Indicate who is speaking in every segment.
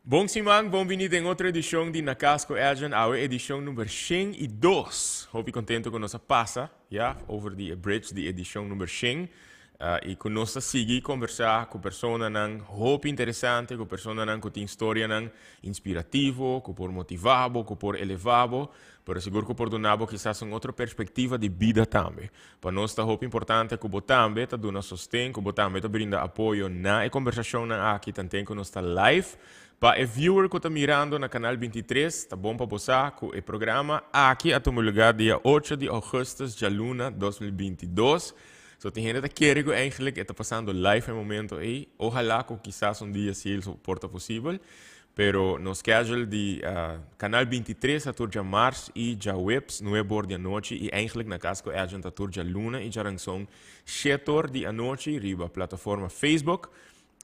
Speaker 1: Bon siman, bon bini den otro edicion di Na Cas cu Edjean, awe edicion number 102. Hopi contento cu nos a pasa, ya, over di e bridge di edicion number 100. Y cu nos ta sigui conversa cu personanan hopi interesante, cu personanan cu tin storianan inspirativo, cu por motiva bo, cu por eleva bo, pero sigur cu por duna bo kisas un otro perspectiva di bida tambe. Pa nos ta hopi importante cu bo tambe ta duna sosten, cu bo tambe ta brinda apoyo na e conversacionnan aki tanten cu nos ta live. Pa e viewer cu ta mirando na Canal 23, ta bon pa bo sa cu e programa aki a tuma lugar dia 8 di augustus djaluna 2022. So tin hende ta kere cu eigenlijk e ta pasando live e momento ey. Ohala cu kisas un dia si el por ta posibel. Pero nos schedule di Canal 23 ta tur djamars y djaweps nuebe or di anochi y eigenlijk Na Cas cu Edjean ta tur djaluna y djaranson shete or di anochi riba plataforma Facebook.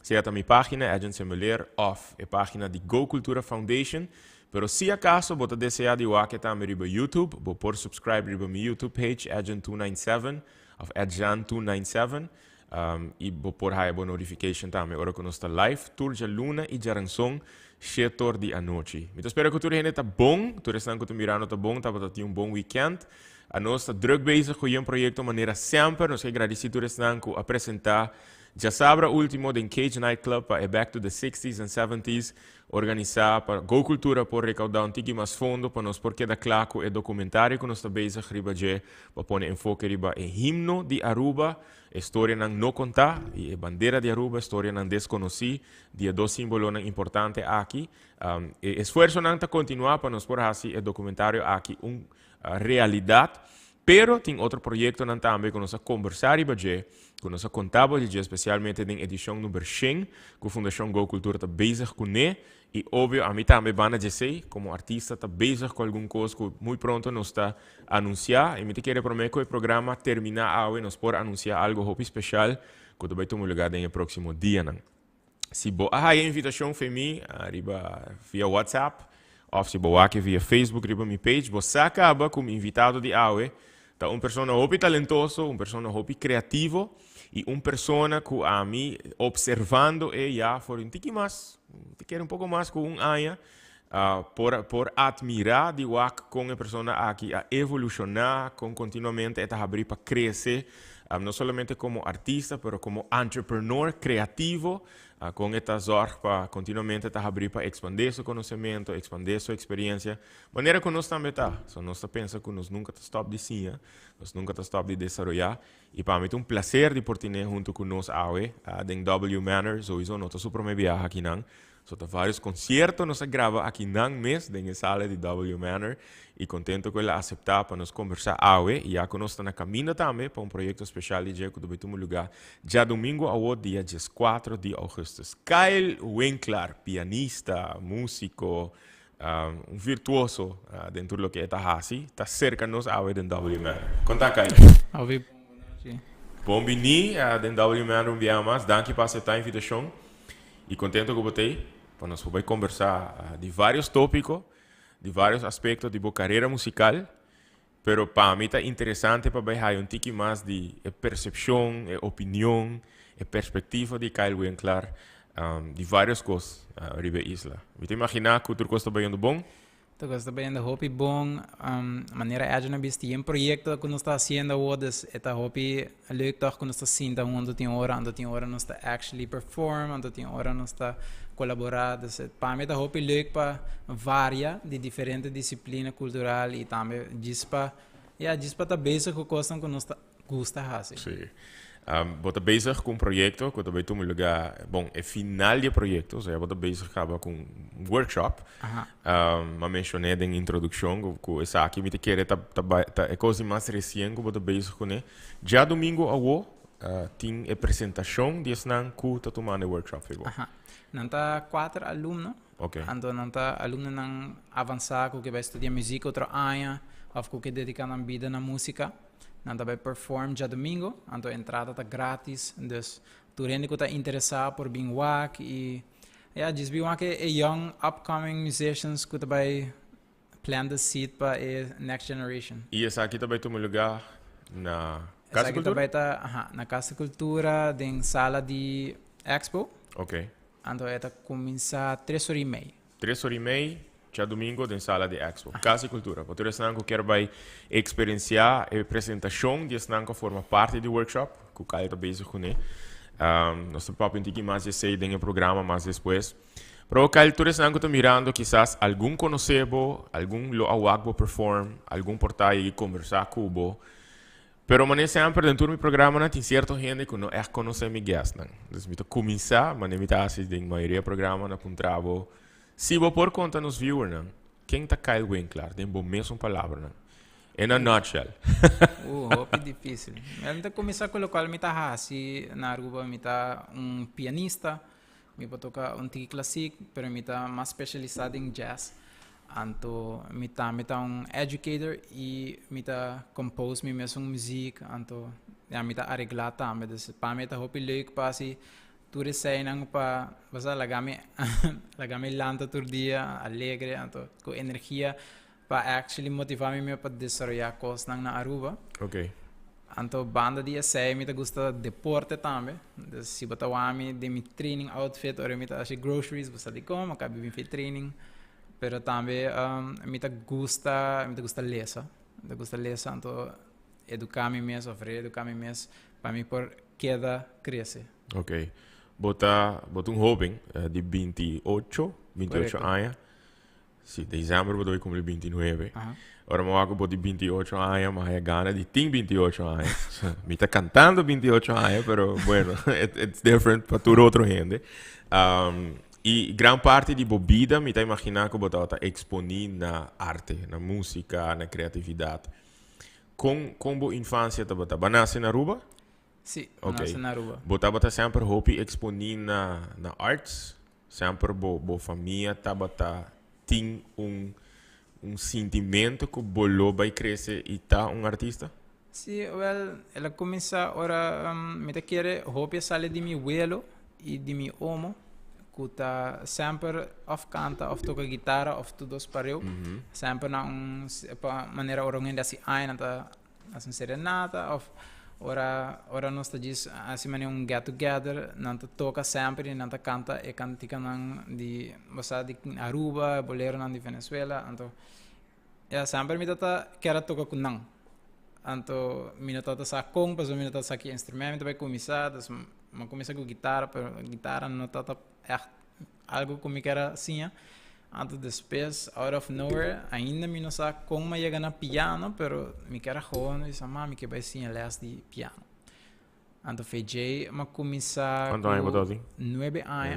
Speaker 1: Sea ta mi pagina Edjean Semeleer of e pagina di Go Cultura Foundation. Pero si acaso bo ta desea di wak e tambe riba YouTube, bo por subscribe riba mi YouTube page Edjean 297 of Edjean 297. Y bo por haya bo notification tambe ora cu nos ta live tur djaluna y djaranson shetor di anochi. Mi ta spera cu tur hende ta bon, tur esnan cu ta mirando ta bon, tabata tin un bon weekend. Anos ta druk bezig cu yen proyecto manera semper. Nos ke gradici tur esnan cu a presenta djasabra ultimo den Cage Night Club pa e Back to the Sixties and Seventies organisa pa Go Cultura por recauda un tiki mas fondo pa nos por keda cla cu e documentario cu nos ta bezig riba dje pa pone enfoke riba e himno di Aruba. E storianan no kontá i e bandera di Aruba, storianan deskonosí di e dos simbolonan importante aki. E esfuersonan ta kontinuá pa nos por hasi e dokumentario aki un realidat, pero tin otro proyektonan tambe ku nos a kombersá riba dje, ku nos a kontá bo di dje, spesialmente den edishon number shen ku Fundashon Go Kultura ta bezig kuné. I obvio ami tambe banda djesei komo artista ta bezig ku algun kos ku muy pronto nos ta anunsiá i mi ta kere promé ku e programa terminá awe nos por anunsiá algo hopi speshal ku ta bai tuma lugá den e próksimo dianan. Si bo a haya invitashon fe mi riba via WhatsApp òf si bo wak via Facebook riba mi page bo sa kaba ku mi invitado di awe ta un persona hopi talentoso, un persona hopi kreativo i un persona ku ami opservando e ya for un tiki mas, ta kere un poko mas ku un aña, por por atmirá di wak kon e persona aki a evolushoná, kon kontinuamente e ta habrí pa krese, no solamente komo artista pero komo entrepreneur kreativo, kon e ta zòrg pa kontinuamente ta habrí pa ekspandé su konosementu, ekspandé su eksperiencia. Manera ku nos tambe ta. So nos ta pensa ku nos nunka ta stòp di siña, nos nunka ta stòp di desaroyá. I pa mi ta un plaser di por tine huntu ku nos awe den W Manor. Souiso no ta su promé biaha akinan. So ta vários konsierto nos a graba akinan mes den e sala di W Manor. I kontento ku el a aseptá pa nos kombersá awe. I ya ku nos ta na kaminda tambe pa un proyekto speshal di dje ku ta bai tuma lugá djadumingu awor dia 14 di ougùstùs. Kyle Winklaar, pianista, músiko, Un virtuoso den tur loke e ta hasi, ta serka nos awe den W Manor. Kon ta, Kyle?
Speaker 2: Awe bon nochi.
Speaker 1: Bon bini den W Manor un biaha mas. Danki pa aseptá e invitashon i kontento ku bo ta ei pa nos por bai kombersá di vários tópiko, di vários aspekto di bo karera musikal. Pero pa mi ta interesante pa bai haya un tiki mas di e persepshon, e opinion, e perspektiva di Kyle Winklaar di varios kos riba e isla. Mi ta imaginá ku tur kos ta bayendo bon.
Speaker 2: Tur kos ta bayendo hopi bon. Manera Edjean a bisti yen proyekto ku nos ta hasiendo awor, dus e ta hopi leuk tòg ku nos ta sinta huntu tin ora, anto tin ora nos ta actually perform, anto tin ora nos ta kolaborá. Dus pa mi ta hopi leuk pa varia di diferente disiplina kultural i tambe djis pa, ya, djis pa ta bezig ku kosnan ku nos ta gusta hasi.
Speaker 1: Sí. Bo ta bezig ku un proyekto ku ta bai tuma lugá, bon, e final di e proyekto, osea bo ta bezig kaba ku un workshop. M'a menshoné den introdukshon ku esaki mi ta kere ta ta bai ta e kos di mas resien ku bo ta bezig kuné. Djadumingu awo tin e presentashon di esnan ku ta tumando e workshop fi bo.
Speaker 2: Nan ta kuater alumno. Anto nan ta alumnonan avansá ku ke bai studia muzik otro aña òf ku ke dediká nan bida na músika. Nan ta bai perform djadumingu, anto entrada ta gratis. Dus tur hende ku ta interesá por bin wak i ya djis bin wak e young upcoming musicians ku ta bai plant the seed pa e next generation.
Speaker 1: I esaki ta bai tuma lugá na Cas di
Speaker 2: Cultura? Esaki ta bai ta, aha, na Cas di Cultura den sala di Expo. Anto e ta cuminsa 3:30.
Speaker 1: 3:30, djadumingo den sala di Expo. Cas di Cultura. Pa tur esnan cu kier bay experiencia e presentacion di esnan cu a forma parti di workshop, cu Kyle ta bezig cune. Nos ta papia un tiki mas di esey den e programa mas despues. Pero Kyle, tur esnan cu ta mirando kisas algun conoce bo, algun lo a wak bo perform, algun por ta yegi conversa cu bo. Pero mane semper den tur mi programanan tin cierto hende cu no echt conoce mi guestnan. Dus mi ta cuminsa, mane mi ta haci den mayoria programa na puntra bo, si bo por conta nos viewernan, ken ta Kyle Winklaar den bo mesun palabranan? In a nutshell.
Speaker 2: Hopi dificil. Mi ta cuminsa cu locual mi ta haci na Aruba, mi ta un pianista, Mi por toca un tiki classiek, pero mi ta mas specialisa den jazz. Anto mi tambe ta un educator y mi ta compose mi mesun muziek. Anto ya mi ta aregla tambe. Dus pa mi ta hopi leuk pa haci tur eseinan pa bo sa laga mi laga mi lanta tur dia alegre anto cu energia pa actually motiva mi pa desaroya cosnan na Aruba.
Speaker 1: Ok.
Speaker 2: Anto banda di esey mi ta gusta deporte tambe. Dus si bo ta wak mi den mi training outfit ora mi ta haci groceries bo sa dicon mi a caba bin fi training. Pero tambe mi ta gusta mi ta gusta lesa. Mi ta gusta lesa anto educa mi mes of reeduca mi mes pa mi por keda crece.
Speaker 1: Ok. Bo ta bo ta un hoben di 28, 28 aña. Si, december bo ta bay cumpli 29. Ora mi wak cu bo di 28 aña, mi haya gana di tin 28 aña. Mi ta cantando 28 aña, pero bueno, it's different pa tur otro hende. Y gran parti di bo bida mi ta imagina cu bo tabata exponi na arte, na musica, na creatividad. Con, con bo infancia tabata? Bo a nace na Aruba?
Speaker 2: Si, a nace na Aruba.
Speaker 1: Bo tabata semper hopi exponi na, na arts? Semper bo bo famia tabata tin un un sintimento cu bo lo bay crece y ta un artista?
Speaker 2: Si, wel, el a cuminsa ora mi ta kere hopi a sali di mi welo y di mi omo cu ta semper of canta of toca guitara of tur dos pareu. Semper na un pa manera ora un hende haci aña nan ta Hasi un serenata of ora ora nos ta djis hasi manera un get together nan ta toka semper y nan ta kanta e kantikanan di bo sa di Aruba, boleronan di Venezuela anto ya semper mi tabata kier a toka ku nan anto mi no tabata sa kon pasobra mi no tabata sa ki instrumento mi ta bai kuminsá dus mi a kuminsá ku gitara pero gitara no tabata ègt Algo cu mi kier a siña. Anto despues, out of nowhere, ainda mi no sa con mi a yega na piano, pero mi kier a gewoon bisa, ma mi kier bay siña les di piano. Anto VJ mi a cuminsa
Speaker 1: Cuanto aña bo tabatin?
Speaker 2: Nuebe aña.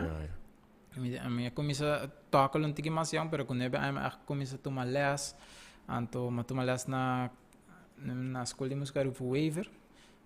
Speaker 1: Nuebe aña.
Speaker 2: Mi a cuminsa toca un tiki mas yong, pero cu nuebe aña mi a cuminsa tuma les. Anto mi a tuma les na na School di Musica Rufo Wever.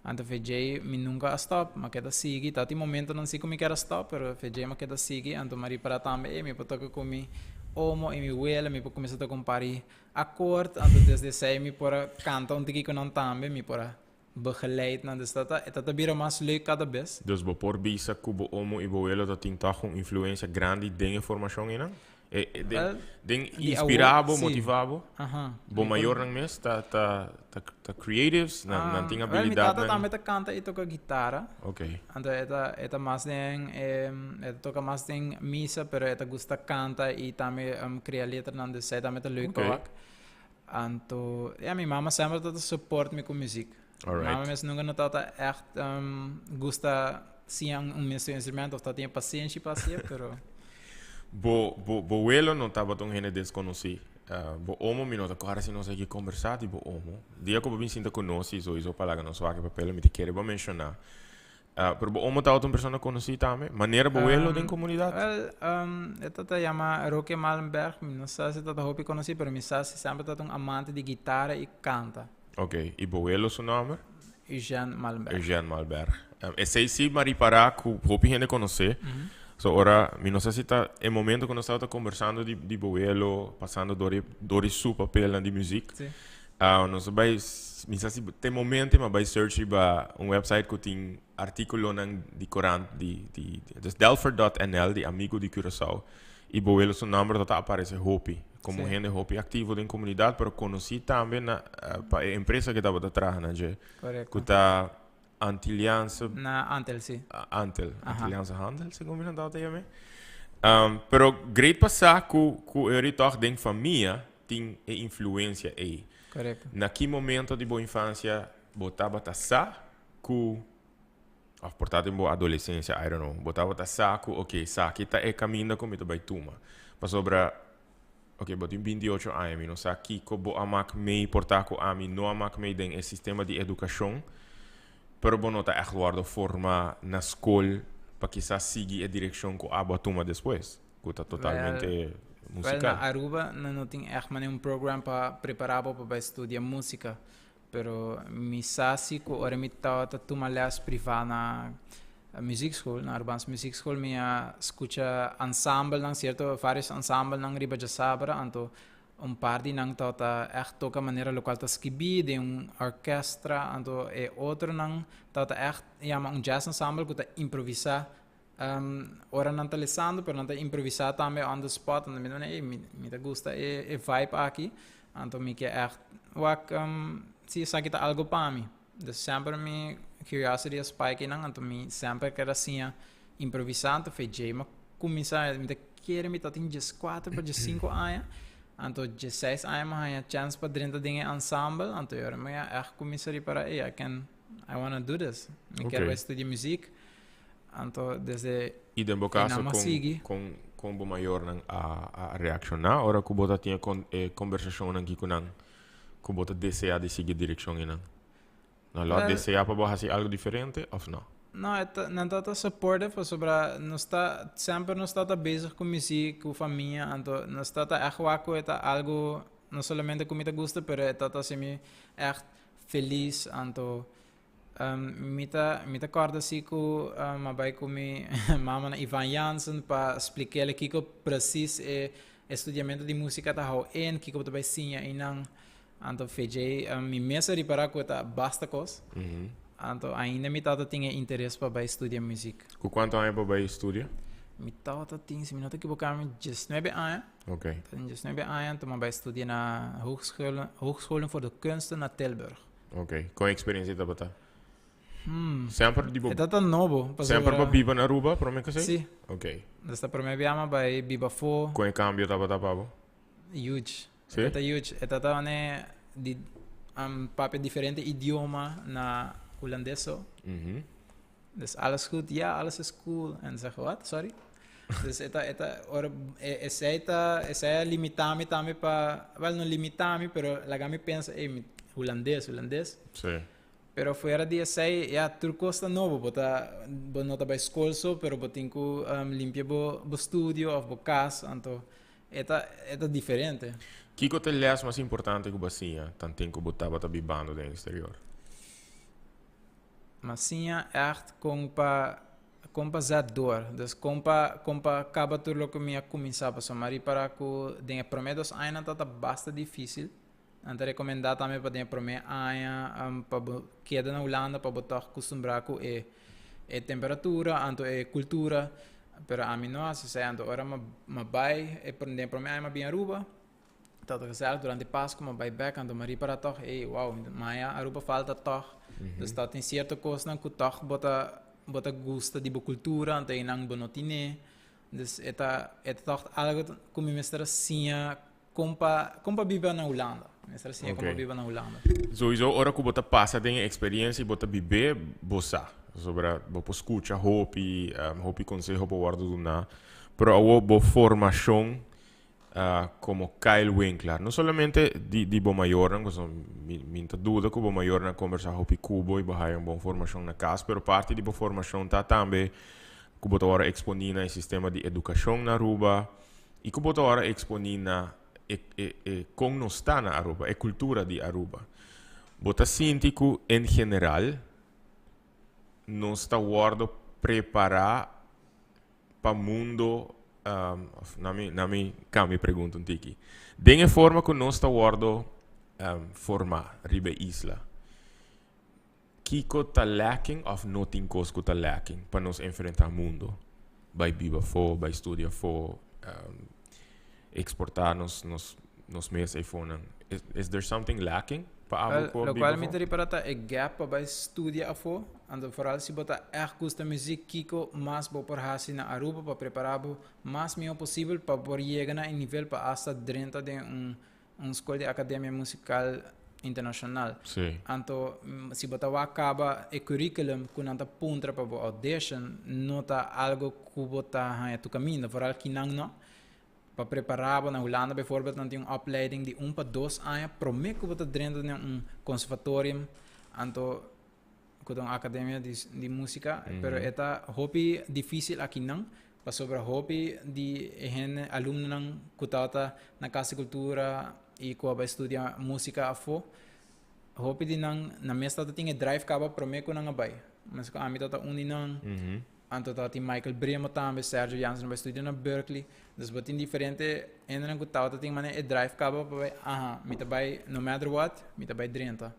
Speaker 2: Anto VJ mi nunca a stop, m'a keda sigui. Ta tin momentonan si cu mi kier a stop, pero VJ m'a keda sigui. Anto m'a ripara tambe, ey, mi por toca cu mi omo y mi wela, mi por cuminsa toca un par di akkoord. Anto desde esey mi por a canta un tiki cu nan tambe, mi por a begeleid nan. Dus ta ta, e ta ta bira mas leuk cada bes.
Speaker 1: Dus bo por bisa cu bo omo y bo welo ta tin tog un influencia grandi den e formacion eynan? E, e, den,
Speaker 2: Wel,
Speaker 1: den
Speaker 2: di awor,
Speaker 1: inspirá bo,
Speaker 2: sí.
Speaker 1: motivá bo?
Speaker 2: Aha.
Speaker 1: Bo
Speaker 2: Mi por-
Speaker 1: mayornan mes ta, ta, ta, ta creatives? Nan, nan tin
Speaker 2: Ah, wel, mi tata
Speaker 1: habilidadnan?
Speaker 2: tambe ta kanta i toka gitara.
Speaker 1: Ok.
Speaker 2: Anto e ta, e ta mas den, e, e ta toka mas den misa, pero e ta gusta kanta i tambe um, krea letranan, dus esei tambe ta leuk pa
Speaker 1: Ok.
Speaker 2: wak. Anto, ja, mi mama semper ta support mi ku muziek.
Speaker 1: Alright.
Speaker 2: Mama mes nunca no tabata echt um, gusta siña un, un mesun instrumento of tabatin pasenshi pa hasié, pero
Speaker 1: Bo, bo, bo welo no tabata un hende deskonosí. Uh, bo omo mi no ta kòrda si nos a yega kombersá di bo omo. Dia ku bo bin sinta ku nos i souiso pa laga nos wak e papel mi ta kere bo menshoná. Uh, pero bo omo tabata un persona konosí tambe? Manera bo welo den komunidat?
Speaker 2: Wel, um, e tata yama Roque Malenberg. Mi no sa si tata hopi konosí, pero mi sa si semper tata un amante di gitara i kanta.
Speaker 1: Ok, i bo welo su nòmber?
Speaker 2: Eugène Malenberg.
Speaker 1: Eugène Malberg. Um, esei sí m'a ripará ku hopi hende konosé. So ora, mi no sa si ta e momento ku nos tabata kombersando di, di bo welo, pasando dor di, dor di su papelnan di muzik.
Speaker 2: Sí.
Speaker 1: Nos a bai, mi sa si te momento mi a bai search riba un website ku tin artíkulonan di korant di, di, dus Delford.nl di Amigo di Curaçao. I bo welo su nòmber ta aparesé hopi. Komo
Speaker 2: Sí.
Speaker 1: hende hopi aktivo den komunidat, pero konosí tambe na, pa e empresa ku e tabata traha na dje.
Speaker 2: Korekto.
Speaker 1: Ku ta. Antilliaanse
Speaker 2: Na Antel, si.
Speaker 1: Antel, Antilliaanse Handel, segun mi nan tabata yam'é. Pero great pa sa ku ku e toch den famia tin e influencia ei.
Speaker 2: Correcto.
Speaker 1: Na ki momento di bo infancia bo tabata sa ku, of por ta den bo adolescencia, I don't know, bo tabata sa ku ok, esaki ta e caminda ku mi ta bai tuma? Pasobra, ok, bo tin 28 aña, mi no sa kiko bo a mak mei por ta ku ami no a mak mei den e sistema di edukashon, pero bo no ta ègt wòrdu formá na skol pa kisas sigui e direkshon ku abo a tuma despues, ku ta totalmente
Speaker 2: Wel,
Speaker 1: musikal.
Speaker 2: na Aruba nan no tin ègt manera un program pa prepará bo pa bai studia músika, pero mi sa si ku ora mi tabata tuma lès privá na muziekschool, na Arubaanse Muziekschool, mi a skucha ensambelnan, sierto varios ensambelnan riba djasabra, anto un par di nan tabata ègt toka manera lokual ta skibí den un orkestra, anto e otronan tabata ègt yama un jazz ensemble ku ta improvisá ora nan ta lesando, pero nan ta improvisá tambe on the spot, anto mi ta ey, mi ta gusta e vibe aki, anto mi ke ègt wak si esaki ta algo pa mi. Dus semper mi curiosity a spike einan, anto mi semper ker a siña improvisá, anto fe djei mi a kuminsá, mi ta kere mi tatin 14 pa 15 aña, anto 16 aña mi a haña chèns pa drenta den e ensemble, anto e ora mi a ègt kuminsá ripará, ey, I can, I wanna do this, mi ker bai studia muziek, anto desde
Speaker 1: I den bo
Speaker 2: einan
Speaker 1: kaso
Speaker 2: mi a
Speaker 1: kon
Speaker 2: sigui.
Speaker 1: kon kon bo mayornan a a reakshoná ora ku bo ta tin e kon e kombersashonnan aki ku nan? Ku bo ta deseá di sigui direkshon einan? Nan lo a
Speaker 2: Wel,
Speaker 1: deseá pa bo hasi algu diferente òf no?
Speaker 2: No, e ta, nan ta ta supportive pasobra nos ta, semper nos ta ta bezig ku muziek, ku famia, anto nos ta ta ègt wak ku e ta algu no solamente ku mi ta gusta, pero e ta ta hasi mi ègt felis, anto mi ta, mi ta kòrda si ku mi a bai ku mi mama na Ivan Jansen pa splik'é kiko presis e E studiamentu di músika ta hou in, kiko bo ta bai siña einan. Anto FJ, mi mes a ripará ku e ta basta kos. Anto ainda mi tabata tin e interes pa bai studia muzik.
Speaker 1: Ku kuantu aña bo bai studia?
Speaker 2: Mi tabata tin, si mi no ta ekiboká mi, 19 aña. Tin 19 aña, anto mi a bai studia na Hogescholen, Hogescholen voor de Kunsten na Tilburg.
Speaker 1: Oké. Kon e eksperensia tabata? Semper di bo.
Speaker 2: E ta nobo.
Speaker 1: Semper bo biba na Aruba prome ke
Speaker 2: Si.
Speaker 1: Ok.
Speaker 2: Dus ta prome biaha mi bai biba afo.
Speaker 1: Kon e kambio tabata pa bo?
Speaker 2: Huge.
Speaker 1: Si?
Speaker 2: E ta huge. E ta tabane di papia diferente idioma na Hulandes so. Dus alles goed, ja alles is cool. En zeg wat? Sorry? Dus e ta e ta ora esei ta esei a limita mi tambe pa, wel no limita mi pero laga mi pensa ey mi Hulandes, Hulandes.
Speaker 1: Si.
Speaker 2: Pero fuera di esei, ya, tur kos ta nobo. Bo ta, bo no ta bai skol so, pero bo tin ku limpia bo, bo studio òf bo kas, anto e ta, e ta diferente.
Speaker 1: Kiko ta e lès mas importante ku bo a siña tanten ku bo tabata bibando den eksterior?
Speaker 2: Mi a siña ègt kon pa, kon pa zet dor. Dus kon pa, kon pa kaba tur loke mi a kuminsá. Pasobra mi a ripará ku den e promé dos añanan tabata basta difísil. Nan ta rekomendá tambe pa den e promé aña pa bo keda na Hulanda pa bo tòg kustumbrá ku e e temperatura anto e kultura. Pero ami no hasi esei. Anto ora mi a bai e den e promé aña mi a bin Aruba tabata gezellig durante Pasku mi a bai bèk anto mi a ripará tòg ey wow maya Aruba falta tòg. Dus ta tin sierto kosnan ku tòg bo ta bo ta gusta di bo kultura anto einan bo no tine. Dus e ta e ta tòg algu ku mi mester a siña. Kon pa kon pa biba na Hulanda. Mester a siña kon pa biba na Hulanda.
Speaker 1: Sowieso ora ku bo ta pasa den e eksperiencia i bo ta bib'é, bo sa. Pasobra bo por skucha hopi, hopi konseho por wòrdu duná. Pero awor bo formashon komo Kyle Winklaar, no solamente di di bo mayornan, pasobra mi mi no ta duda ku bo mayornan a kombersá hopi ku bo i bo haya un bon formashon na kas, pero parti di bo formashon ta tambe ku bo ta wòrdu eksponí na e sistema di edukashon na Aruba, I ku bo ta ora eksponí na e e e kon nos ta na Aruba, e kultura di Aruba. Bo ta sinti ku en general nos ta wòrdu prepará pa mundo, òf na mi na mi kambia e pregunta un tiki. Den e forma ku nos ta wòrdu formá riba e isla, kiko ta lacking òf no tin kos ku ta lacking pa nos enfrentá mundo? Bai biba afó, bai studia afó, eksportá nos nos nos mes eifonan. Is is there something lacking pa abo
Speaker 2: Wel,
Speaker 1: ku a biba
Speaker 2: lokual mi
Speaker 1: afó?
Speaker 2: ta ripará ta e gap pa bai studia afó. Anto vooral si bo ta echt gusta muziek, kiko mas bo por hasi na Aruba pa prepara bo mas miho posibel pa por yega na e nivel pa hasta drenta den un skol di akademia musikal internashonal. Anto si bo ta wak kaba e curriculum ku nan ta puntra pa bo audition no ta algo ku bo ta haña tur kaminda, vooral kinan no. Pa prepara bo na Hulanda bijvoorbeeld nan tin un opleiding di un pa dos aña prome ku bo ta drenta den un conservatorium. Anto ku ta un akademia di di músika, pero e ta hopi difísil akinan pasobra hopi di e hende alumnonan ku tabata na Kas di Kultura i ku a bai studia músika afó, hopi di nan nan mes tabata tin e drive kaba promé ku nan a bai. Meskos ami tabata un di nan, anto tabatin Michael Bremo tambe, Sergio Jansen a bai studia na Berklee. Dus bo tin diferente hendenan ku tabata tin manera e drive kaba pa bai, aha, mi ta bai no matter what, mi ta bai drenta.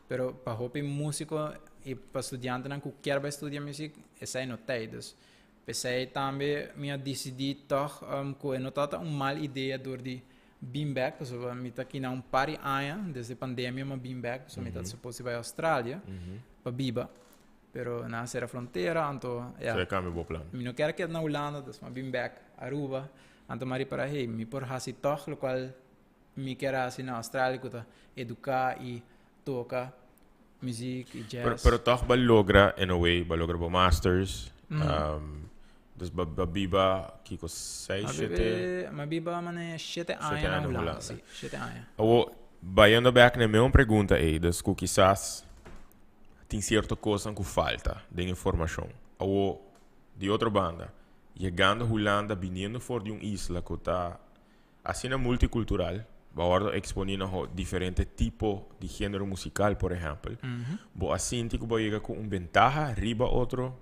Speaker 2: Pero pa hopi músiko i pa studiantenan ku kier bai studia muzik, esei no t'ei. Dus p'esei tambe mi a disidí tòg ku e no tabata un mal idea dor di bin bèk, pasobra mi ta kina un par di aña desde pandemia mi a bin bèk, pasobra mi tabata supos di bai Australia pa biba, pero nan a sera frontera, anto ya.
Speaker 1: So e kambia bo plan.
Speaker 2: Mi no kier a keda na Hulanda, dus mi a bin bèk Aruba, anto mi a ripará, hey, mi por hasi tòg lokual Mi kier hasi na Australia ku ta eduká i toka muzik i
Speaker 1: Pero,
Speaker 2: jazz.
Speaker 1: pero toch ba logra in a way, ba logra bo masters. Dus ba, ba biba kiko seis,
Speaker 2: Ma
Speaker 1: shete,
Speaker 2: bibe, ma biba mane shete
Speaker 1: shete
Speaker 2: aña na
Speaker 1: aña na
Speaker 2: Hulanda,
Speaker 1: Hulanda.
Speaker 2: si, 7 aña.
Speaker 1: Awo, bayendo back na e mesmo pregunta ei, dus ku kisas tin cierto cosnan ku falta den e formacion. Awo, di otro banda, yegando Hulanda biniendo for di un isla ku ta asina multicultural, bo a wordo exponi na diferente tipo di genero musical, por ehempel. Bo a sinti cu bo a yega cu un bentaha riba otro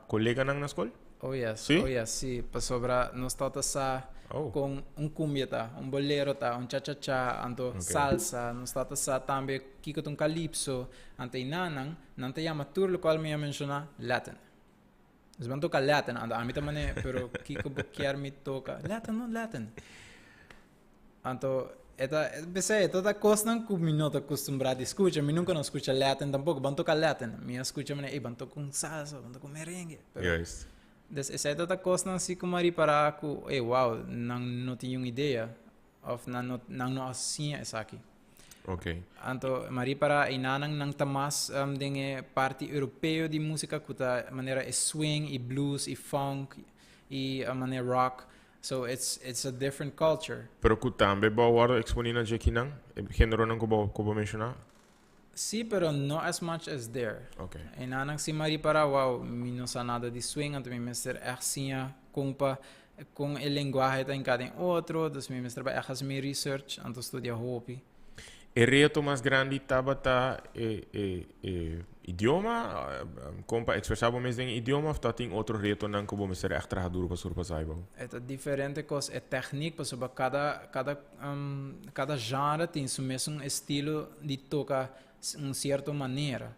Speaker 1: coleganan na scol?
Speaker 2: Oh yes,
Speaker 1: Sí?
Speaker 2: oh yes, sí. Pasobra nos tabata sa con un cumbia ta, un bolero ta, un cha-cha-cha, anto salsa. Nos tabata sa tambe kico ta un calypso. Anto einanan, nan ta yama tur locual mi a menciona Latin. Dus ban toca Latin, anto ami ta mane, pero kiko bo kier mi toca? Latin no, Latin. Anto, e ta, p'esei, e ta ta cosnan cu mi no ta acostumbrá di scucha. Mi nunca no scucha Latin tampoco. Ban toca Latin. Mi a scucha mane, ey, ban toca un salsa, ban toca un merengue. Pero, dus esei ta ta cosnan si cu mi a ripará cu, ey, wow, nan no tin un idea. Of nan no, nan no a siña esaki. Anto mi a ripará einanan nan ta mas den e parti europeo di músika ku ta manera e swing i blues i funk i manera rock. So it's a different culture.
Speaker 1: Pero ku tambe bo a wòrdu eksponí na dje kinan, e géneronan ku bo ku bo menshoná?
Speaker 2: Sí, pero no as much as there. Einanan si mi a ripará, wow, mi no sa nada di swing, anto mi mester ègt siña kon pa kon e lenguahe ta hinká den otro, dus mi mester bai ègt hasi mi research, anto studia hopi.
Speaker 1: E reto mas grandi tabata e e e idioma? Kon pa ekspresá bo mes den e idioma òf ta tin otro retonan ku bo mester ègt traha duru pa surpasá ei bo?
Speaker 2: E ta diferente kos, e tèknik pasobra kada kada kada genre tin su mesun estilo di toka un sierto manera.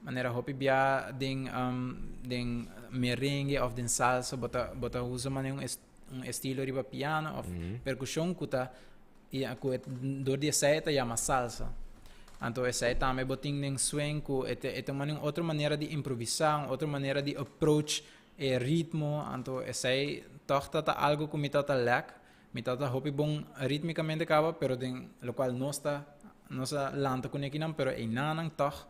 Speaker 2: Manera hopi bia den den merengue of den salsa bo ta bo ta usa manera un un estilo riba piano of percusion cu ta y cu e dor di esey e ta yama salsa. Anto esey tambe bo tin den swing cu e ta e ta un otro manera di improvisa, un otro manera di approach e ritmo. Anto esey toch ta ta algo cu mi ta ta lack. Mi ta ta hopi bon ritmicamente caba pero den locual nos ta nos a lanta cu nekinan pero einanan toch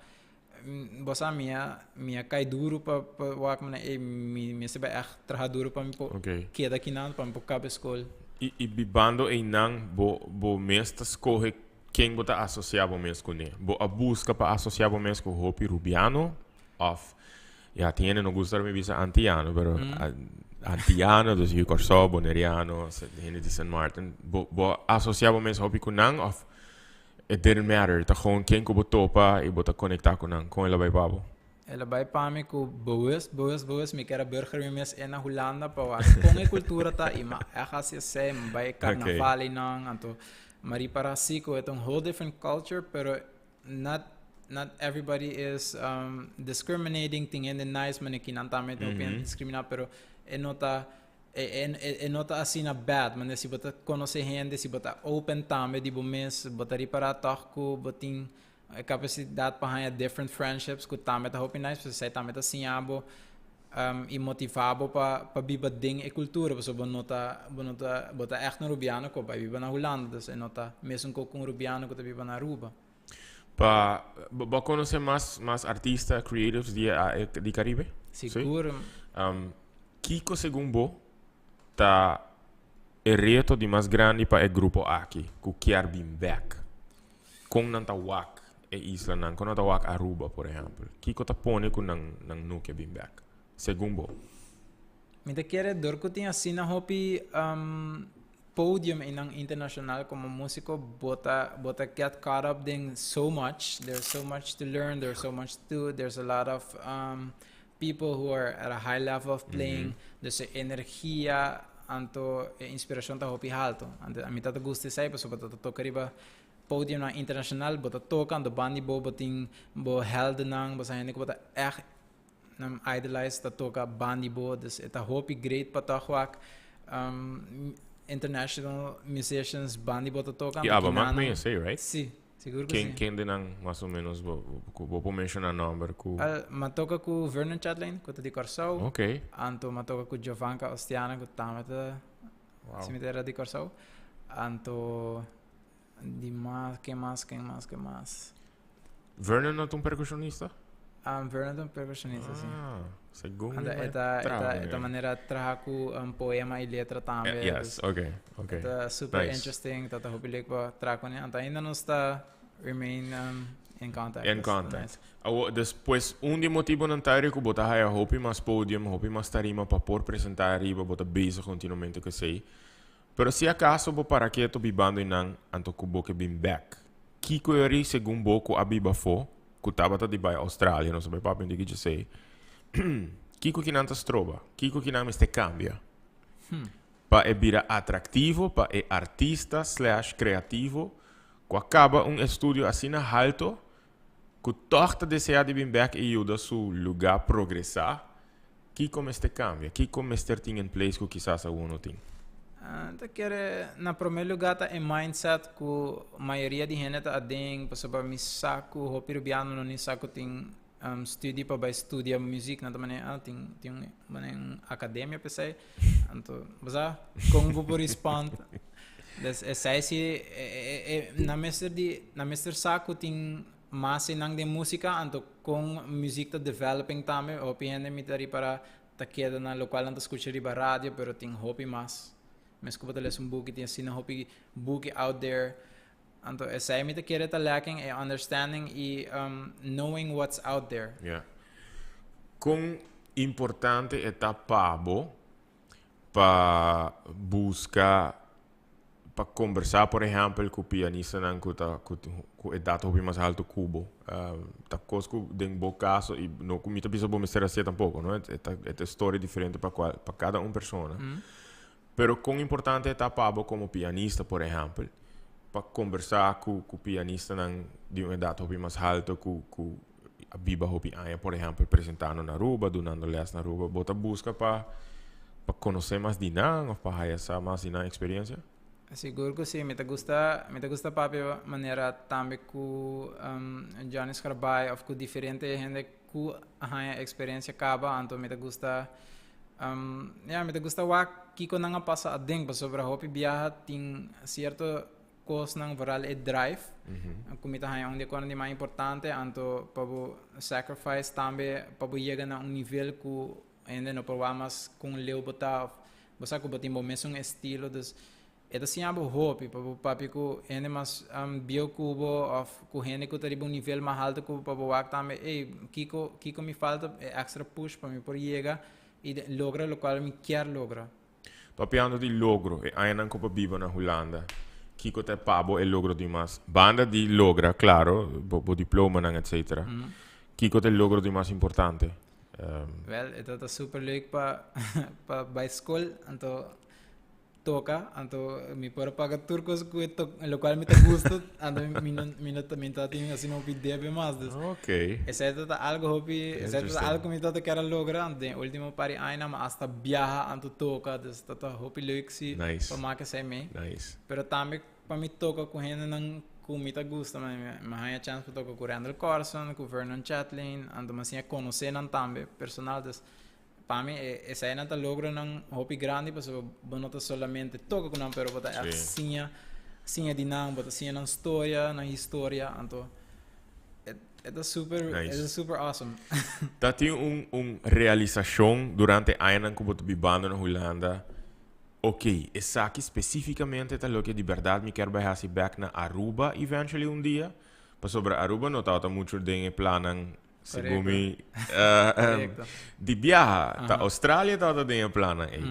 Speaker 2: bo sa mi a mi a cay duro pa pa wak manera ey mi mester bay echt traha duro pa mi por keda kinan pa mi por caba e school.
Speaker 1: Y bibando eynan bo bo mes ta scoge ken bo ta asocia bo mes cune? Bo a busca pa asocia bo mes cu hopi Rubiano of ya tin hende no gusta ora mi bisa Antiano pero Antiano dus yu Kòrsou, Boneriano, hende di Sint Maarten. Bo bo a asocia bo mes hopi cu nan of it didn't matter, ta gewoon ken cu bo topa y bo ta conecta cu nan? Con el a bay pa bo?
Speaker 2: El a bay pa mi cu bewust, bewust, bewust mi kier a burger mi mes e na Hulanda pa wak con e cultura ta y mi a echt haci esey, mi bay carnaval eynan, anto mi a ripara si cu e ta un whole different culture pero not not everybody is discriminating, tin hende nice manera kinan tambe tin hopi hende discrimina pero e no ta e e e no ta asina bad manera si bo ta conoce hende si bo ta open tambe di bo mes bo ta ripara toch cu bo tin. E capacidad pa haya different friendships cu tambe ta hopi nice, pasobra esey tambe ta siña bo y motiva bo pa biba den e cultura, pasobra bo no ta, bo no ta, bo ta echt un Rubiano cu a bay biba na Hulanda, dus e no ta mesun cu un Rubiano cu ta biba na Aruba.
Speaker 1: Pa bo a conoce mas mas artista, creatives di di Caribe?
Speaker 2: Sigur.
Speaker 1: Kico segun bo ta e reto di mas grandi pa e grupo aki cu kier bin bek? Kon nan ta wak e islanan? Kon nan ta wak Aruba, por ehèmpel? Kiko ta pone ku nan nan no ke bin bèk, segun bo?
Speaker 2: Mi ta kere dor ku tin asina hopi podium einan internashonal komo músiko bo ta bo ta get caught up den so much, there's so much to learn, there's so much to do, there's a lot of people who are at a high level of playing, dus e energia anto e inspiracion ta hopi halto. Anto a mi ta ta gusta esei pasobra bo ta toca riba podiumnan internacional, bo ta toca anto banda di bo bo tin bo heldennan, bo sa hende cu bo ta echt nan idolize ta toca banda di bo, dus e ta hopi great pa tog wak international musicians banda di bo ta toca.
Speaker 1: Y aba mak mee esei, right?
Speaker 2: Si. Sigur ku
Speaker 1: Ken,
Speaker 2: si.
Speaker 1: kende nan mas o menos bo, ku bo por menshoná nòmber ku.
Speaker 2: Al, m'a toka ku Vernon Chatelain, ku ta di Kòrsou.
Speaker 1: Oké.
Speaker 2: Anto m'a toka ku Giovanca Ostiana, ku tambe ta
Speaker 1: Wow.
Speaker 2: si mi ta era di Kòrsou. Anto di mas, ken mas, ken mas, ken mas?
Speaker 1: Vernon no ta un perkushonista?
Speaker 2: Vernon ta un perkushonista, si.
Speaker 1: Ah, segun
Speaker 2: Anto
Speaker 1: mi
Speaker 2: e ta, e ta, e ta
Speaker 1: traha.
Speaker 2: manera traha ku poema i letra tambe.
Speaker 1: Yes,
Speaker 2: Dus
Speaker 1: oké, oké.
Speaker 2: e ta super
Speaker 1: Nice.
Speaker 2: interesting, ta ta hopi leuk pa traha kuné. Anto ainda nos ta remain in contact.
Speaker 1: In
Speaker 2: Dus ta
Speaker 1: contact.
Speaker 2: nice.
Speaker 1: Awo, despues un di e motibonan ta eri ku bo ta haya hopi mas podium, hopi mas tarima pa por presentá ariba, bo ta bezig kontinuamente ku esei. Pero si akaso bo para keto bibando einan, anto ku bo ke bin bèk. Kiko eri segun bo ku a biba afó, ku tabata di bai Australia, nos a bai papia un tiki djesei, kiko ki nan ta stroba? Kiko ki nan mester kambia pa e bira atraktivo pa e artista slash kreativo ku a kaba un estudio asina halto ku tòg ta deseá di bin bèk i yuda su lugá progresá? Kiko mester kambia? Kiko mester tin in place ku kisas awo no tin?
Speaker 2: Ta kere na prome luga ta e mindset ku mayoria di hende ta aden pasobra mi sa ku hopi rubiano no ni sa ku tin studie pa bai studia muziek nan ta manera ah tin tin un manera un akademia pa esei anto bo sa kon bo por respond des esei si e nan mester di nan mester sa ku tin Mas einan den músika, anto kon muzik ta developing tambe. Hopi hende mi ta ripará ta keda na lokual nan ta skucha riba radio, pero tin hopi mas. Mes ku bo ta lesa un buki, tin asina hopi buki out there. Anto esei mi ta kere ta lacking, e understanding i knowing what's out there.
Speaker 1: Ya. Kon importante e ta pa bo pa buska pa kombersá por ehèmpel ku pianistanan ku ta ku ku edat hopi mas altu ku bo. Ta kos ku den bo kaso i no ku mi ta bisa bo mester hasié tampoko no e ta e ta storia diferente pa kual pa kada un persona. Pero kon importante e ta pa bo komo pianista por ehèmpel pa kombersá ku ku pianistanan di un edat hopi mas altu ku ku a biba hopi aña por ehèmpel presentando na Aruba, dunando lès na Aruba, bo ta buska pa pa konosé mas di nan òf pa haya sa mas di nan eksperensia?
Speaker 2: Sigur ku si, mi ta gusta mi ta gusta papia manera tambe ku Johnny Scarbay òf ku diferente hende ku a haña eksperensia kaba, anto mi ta gusta ya mi ta gusta wak kiko nan a pasa aden pasobra hopi biaha tin sierto kosnan, vooral e drive, ku mi ta haña un di e kosnan di mas importante, anto pa bo sacrifice tambe pa bo yega na un nivel ku hende no por wak mas kon leu bo ta òf bo sa ku bo tin bo mesun estilo, dus e ta siña bo hopi pa bo papia ku hende mas bieu ku bo òf ku hende ku ta riba un nivel mas alto ku bo pa bo wak tambe ey kiko kiko mi falta e extra push pa mi por yega i logra lokual mi kier logra.
Speaker 1: Papiando di logro, e añanan ku bo biba na Hulanda, kiko ta e pa bo e logro di mas? Banda di logra, klaro, bo bo diplomanan etcetera. Kiko ta e logro di mas importante?
Speaker 2: Wèl, e ta super leuk pa pa bai skol, anto toka, anto mi por a paga tur kos ku e tok lokual mi ta gusta, anto mi no mi no mi no ta tin asina hopi debe mas, dus. Esei ta ta algo hopi, esei ta ta algo ku mi tabata kier a logra, anto den e ultimo par di añanan mi hasta biaha anto toka, dus ta ta hopi leuk si pa make esei mee. Pero tambe pa mi toka ku hendenan ku. ku mi ta gusta, mi mi haña chance pa toka ku Randal Corsen, ku Vernon Chatelain, anto mi a siña konosé nan tambe personal. Dus pa mi eseinan ta logronan hopi grandi pasobra bo no ta solamente toka ku nan pero bo ta ègt siña siña di nan, bo ta siña nan storia, nan historia, anto e ta super e ta super awesome.
Speaker 1: Ta tin un un realisashon durante añanan ku bo ta bibando na Hulanda, ok, esaki spesífikamente ta loke di bèrdat mi kier bai hasi bèk na Aruba eventually un dia? Pasobra Aruba no tabata muchu den e plannan segun mi di biaha. Ta Australia tabata den e plannan ei.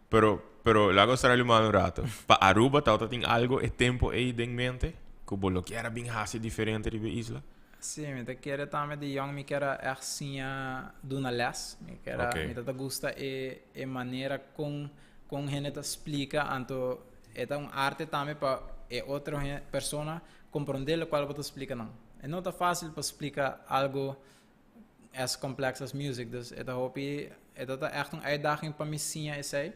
Speaker 1: Pero pero laga Australia un mal un rato. Pa Aruba tabata tin algo e tempo ei den mente ku bo lo kier a bin hasi diferente riba e isla?
Speaker 2: Sí, mi ta kere tambe di yong mi kier a ègt siña duna lès. Mi kier a, mi ta ta gusta e e manera kon kon hende ta splika, anto e ta un arte tambe pa e otro persona komprondé lokual bo ta splika nan. E no ta fásil pa splika algo as complex as music, dus e ta hopi, e ta ta ègt un uitdaging pa mi siña esei.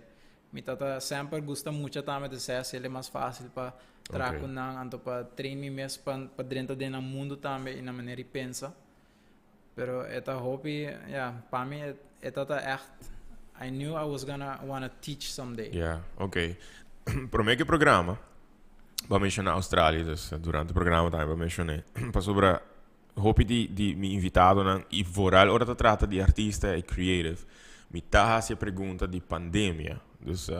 Speaker 2: Mi tata semper gusta mucha tambe te sè así el e mas fácil pa traha ku nan, anto pa train mi mes pa pa drenta den nan mundu tambe i nan manera di pensa. Pero e ta hopi, ya, pa mi e tata ègt, I knew I was gonna wanna teach someday.
Speaker 1: Ya, ok. Promé ku e programa, bo a menshoná Australia, dus durante e programa tambe bo a menshoné, pasobra hopi di di mi invitadonan y vooral ora ta trata di artista y creative, mi ta haci e pregunta di pandemia. Dus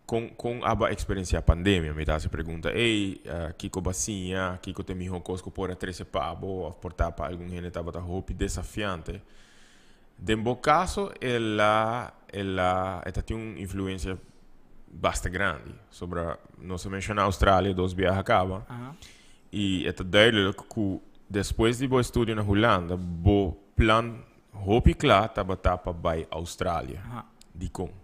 Speaker 1: con con abo a experiencia pandemia? Mi ta haci e pregunta ey, kico bo a siña, kico ta e miho cos cu por a trece pa bo of por ta pa algun hende tabata hopi desafiante. Den bo caso el a el a e ta tin un influencia basta grandi. Sobra nos a menciona Australia dos biaha caba. Y e ta duidelijk cu despues di bo estudio na Hulanda, bo plan hopi cla tabata pa bay Australia. Dicon?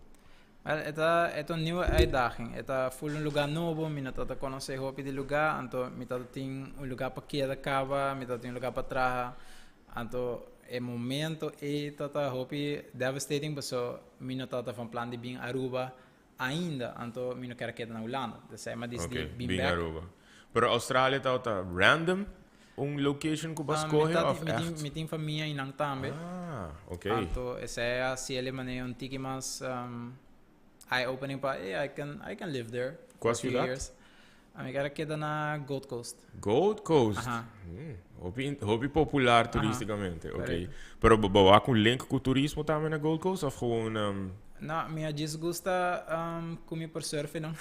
Speaker 2: Wel, e ta, e ta un nieuwe uitdaging. E ta full un lugar nobo, mi no tabata conoce hopi di lugar, anto mi tabata tin un lugar pa keda caba, mi tabata tin un lugar pa traha. Anto e momento ey tabata hopi devastating paso mi no tabata van plan di bin Aruba Ainda, anto mi no kier a keda na Hulanda. Desei mi a disidi
Speaker 1: Ok,
Speaker 2: bin
Speaker 1: bin
Speaker 2: bek.
Speaker 1: Aruba. Pero Australia tabata random un location ku bo a
Speaker 2: Mi
Speaker 1: skohe
Speaker 2: ta
Speaker 1: of
Speaker 2: mi tin
Speaker 1: echt?
Speaker 2: mi tin famia einan tambe.
Speaker 1: Ah, ok.
Speaker 2: Anto esei a hasi el manera un tiki mas eye opening pa ey I can I can live there
Speaker 1: Kua
Speaker 2: for a few
Speaker 1: siudat?
Speaker 2: years. Mi kier a keda na Gold Coast.
Speaker 1: Gold Coast?
Speaker 2: Aha.
Speaker 1: Hopi hopi popular turisticamente, ok.
Speaker 2: Correcto.
Speaker 1: Pero bo bo wak un link cu turismo tambe na Gold Coast of gewoon
Speaker 2: No, mi a djis gusta cu mi por surfen no.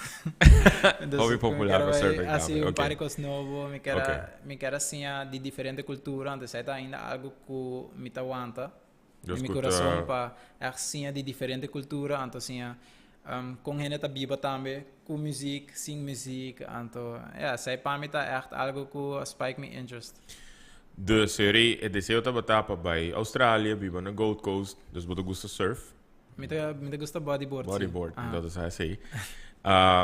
Speaker 2: Dus
Speaker 1: Hopi
Speaker 2: cu mi
Speaker 1: popular
Speaker 2: kier
Speaker 1: pa
Speaker 2: bai
Speaker 1: surfen
Speaker 2: haci
Speaker 1: tambe,
Speaker 2: un
Speaker 1: ok.
Speaker 2: par di cos nobo, mi kier a
Speaker 1: Ok.
Speaker 2: mi kier a siña di diferente cultura, anto esei ta ainda algo cu mi ta wanta.
Speaker 1: Dios
Speaker 2: Den mi
Speaker 1: ku ta.
Speaker 2: kurason pa ègt siña di diferente kultura, anto siña kon hende ta biba tambe ku muzik, sin muzik, anto ya, esei pa mi ta ègt algu ku a spike mi interest.
Speaker 1: Dus seri e deseo tabata pa bai Australia, biba na Gold Coast, dus bo ta gusta surf?
Speaker 2: Mi ta mi ta gusta bodyboard, si.
Speaker 1: Bodyboard,
Speaker 2: Aha.
Speaker 1: dat is esei.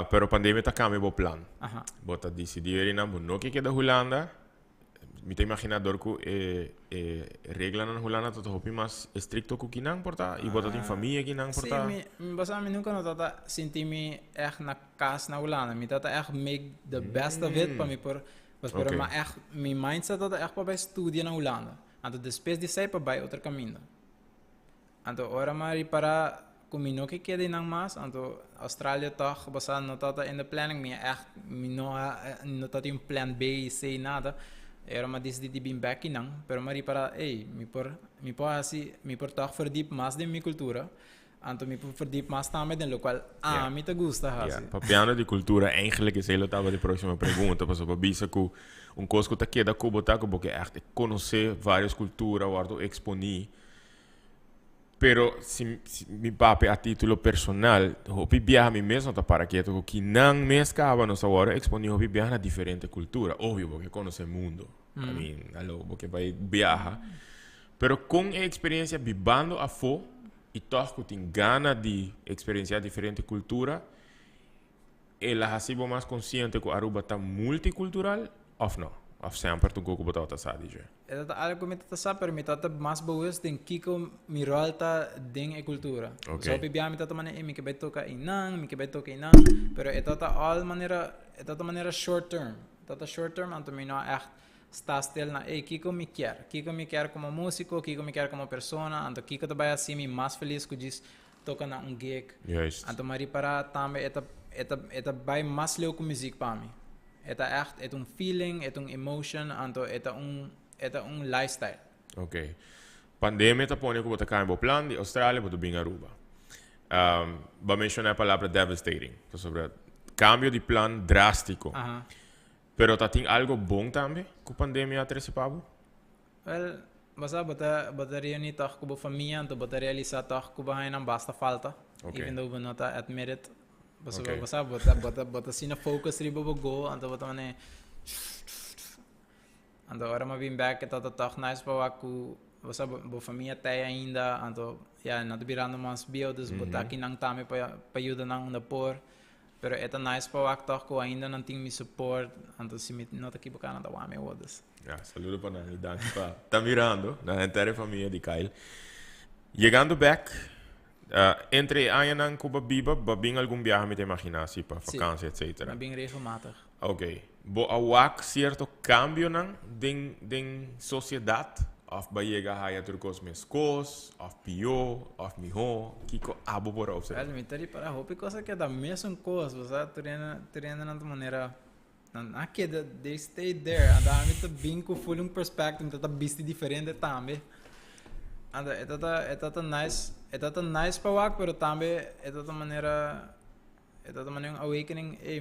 Speaker 1: Pero pandemia ta kambia bo plan.
Speaker 2: Aha.
Speaker 1: Bo ta disidí erinan bo no ke keda Hulanda, Mi ta imaginá dor ku e e reglanan Hulanda ta hopi mas estrikto ku kinan por ta i bo ta tin famia kinan por ta.
Speaker 2: Sí, mi bo sa mi nunka no tabata sinti mi ègt na kas na Hulanda. Mi tabata ègt make the best of it pa mi por pero mi a ègt mi mindset tabata ègt pa bai studia na Hulanda. Anto despues di esei pa bai otro kaminda. Anto ora mi a ripará ku mi no ke keda einan mas, anto Australia tòg bo sa no tabata in the planning, mi a ègt mi no a no tabatin un plan B, C, nada. E ora mi a disidí di bin bèk einan, pero mi a ripará ey mi por mi por hasi mi por tòg verdiep mas den mi kultura, anto mi por verdiep mas tambe den lokual ami ta gusta hasi.
Speaker 1: Ya, papiando di kultura eigenlijk esei lo tabata e próksimo pregunta, pasobra bo a bisa ku un kos ku ta keda ku bo ta ku bo ke ègt konosé vários kultura, wòrdu eksponí. Pero si, si mi papia a título personal, hopi biaha mi mes no ta para ketu ku kinan mes kaba nos a wòrdu eksponí hopi biaha na diferente kultura. Obvio, bo ke konosé mundo. I mean, alo, bo ke bai biaha. Pero kon e eksperensia bibando afó i tòg ku tin gana di eksperensiá diferente kultura, el a hasi bo mas konsiente ku Aruba ta multikultural òf no? Òf semper tur ku bo tabata sa di dje?
Speaker 2: E ta algo ku mi ta sa, pero mi ta ta mas bewust den kiko mi ròl ta den e kultura.
Speaker 1: Ok.
Speaker 2: So hopi bia mi ta ta manera, ey mi ke bai toka einan, mi ke bai toka einan, pero e ta ta al manera, e ta ta manera short term. Tata short term, anto mi no echt sta stil na, "Hey, kiko mi kier? Kiko mi kier como musico, kiko mi kier como persona, anto kiko ta bay haci mi mas feliz cu djis toca na un gig?" Anto m'a ripara tambe e ta bay mas leu cu music pa mi. E ta echt, e ta un feeling, e ta un emotion, anto e ta un lifestyle.
Speaker 1: Ok. Pandemia ta pone cu bo ta cambia plan di Australia pa bin Aruba. Bo a menciona e palabra "devastating". Sobre cambio di plan drastico. Pero ta tin algo bon tambe cu pandemia a trece pa bo?
Speaker 2: Well, basta bo ta reuni toch cu bo famia, anto bo ta realisa toch cu bo nan basta falta. Even though bo no ta admit it. Basta basta bo ta asina focus riba bo goal, anto bo ta mane. Anto ora m'a bin back, ta toch nice pa wak cu basta bo famia t'ey ainda, anto ja, nan ta birando mas bieu, dus bo ta aki nan tambe pa yuda nan unda por. Pero e ta nice pa wak toch cu ainda nan tin mi support, anto si mi no ta ekivoca, nan ta wak mi dus.
Speaker 1: Ja, saludo pa nan y danki pa ta mirando na entero famia di Kyle. Yegando back, entre añanan cu bo a biba, bo a bin algun biahe, mi ta imagina, si pa vakantie, etc.
Speaker 2: M'a bin regelmatig.
Speaker 1: Ok. Bo a wak cierto cambionan den sociedad? Of bo a yega haya tur cos mescos, of pio, of miho, kiko abo por a observa?
Speaker 2: Well, mi ta ripara hopi cos a keda mesun cos, bo tur hende na manera nan a keda, they stayed there. Anto ami ta bin cu full un perspective, mi ta bisti diferente tambe. Anto e ta nice, e ta nice pa wak, pero tambe e ta manera un awakening, ey,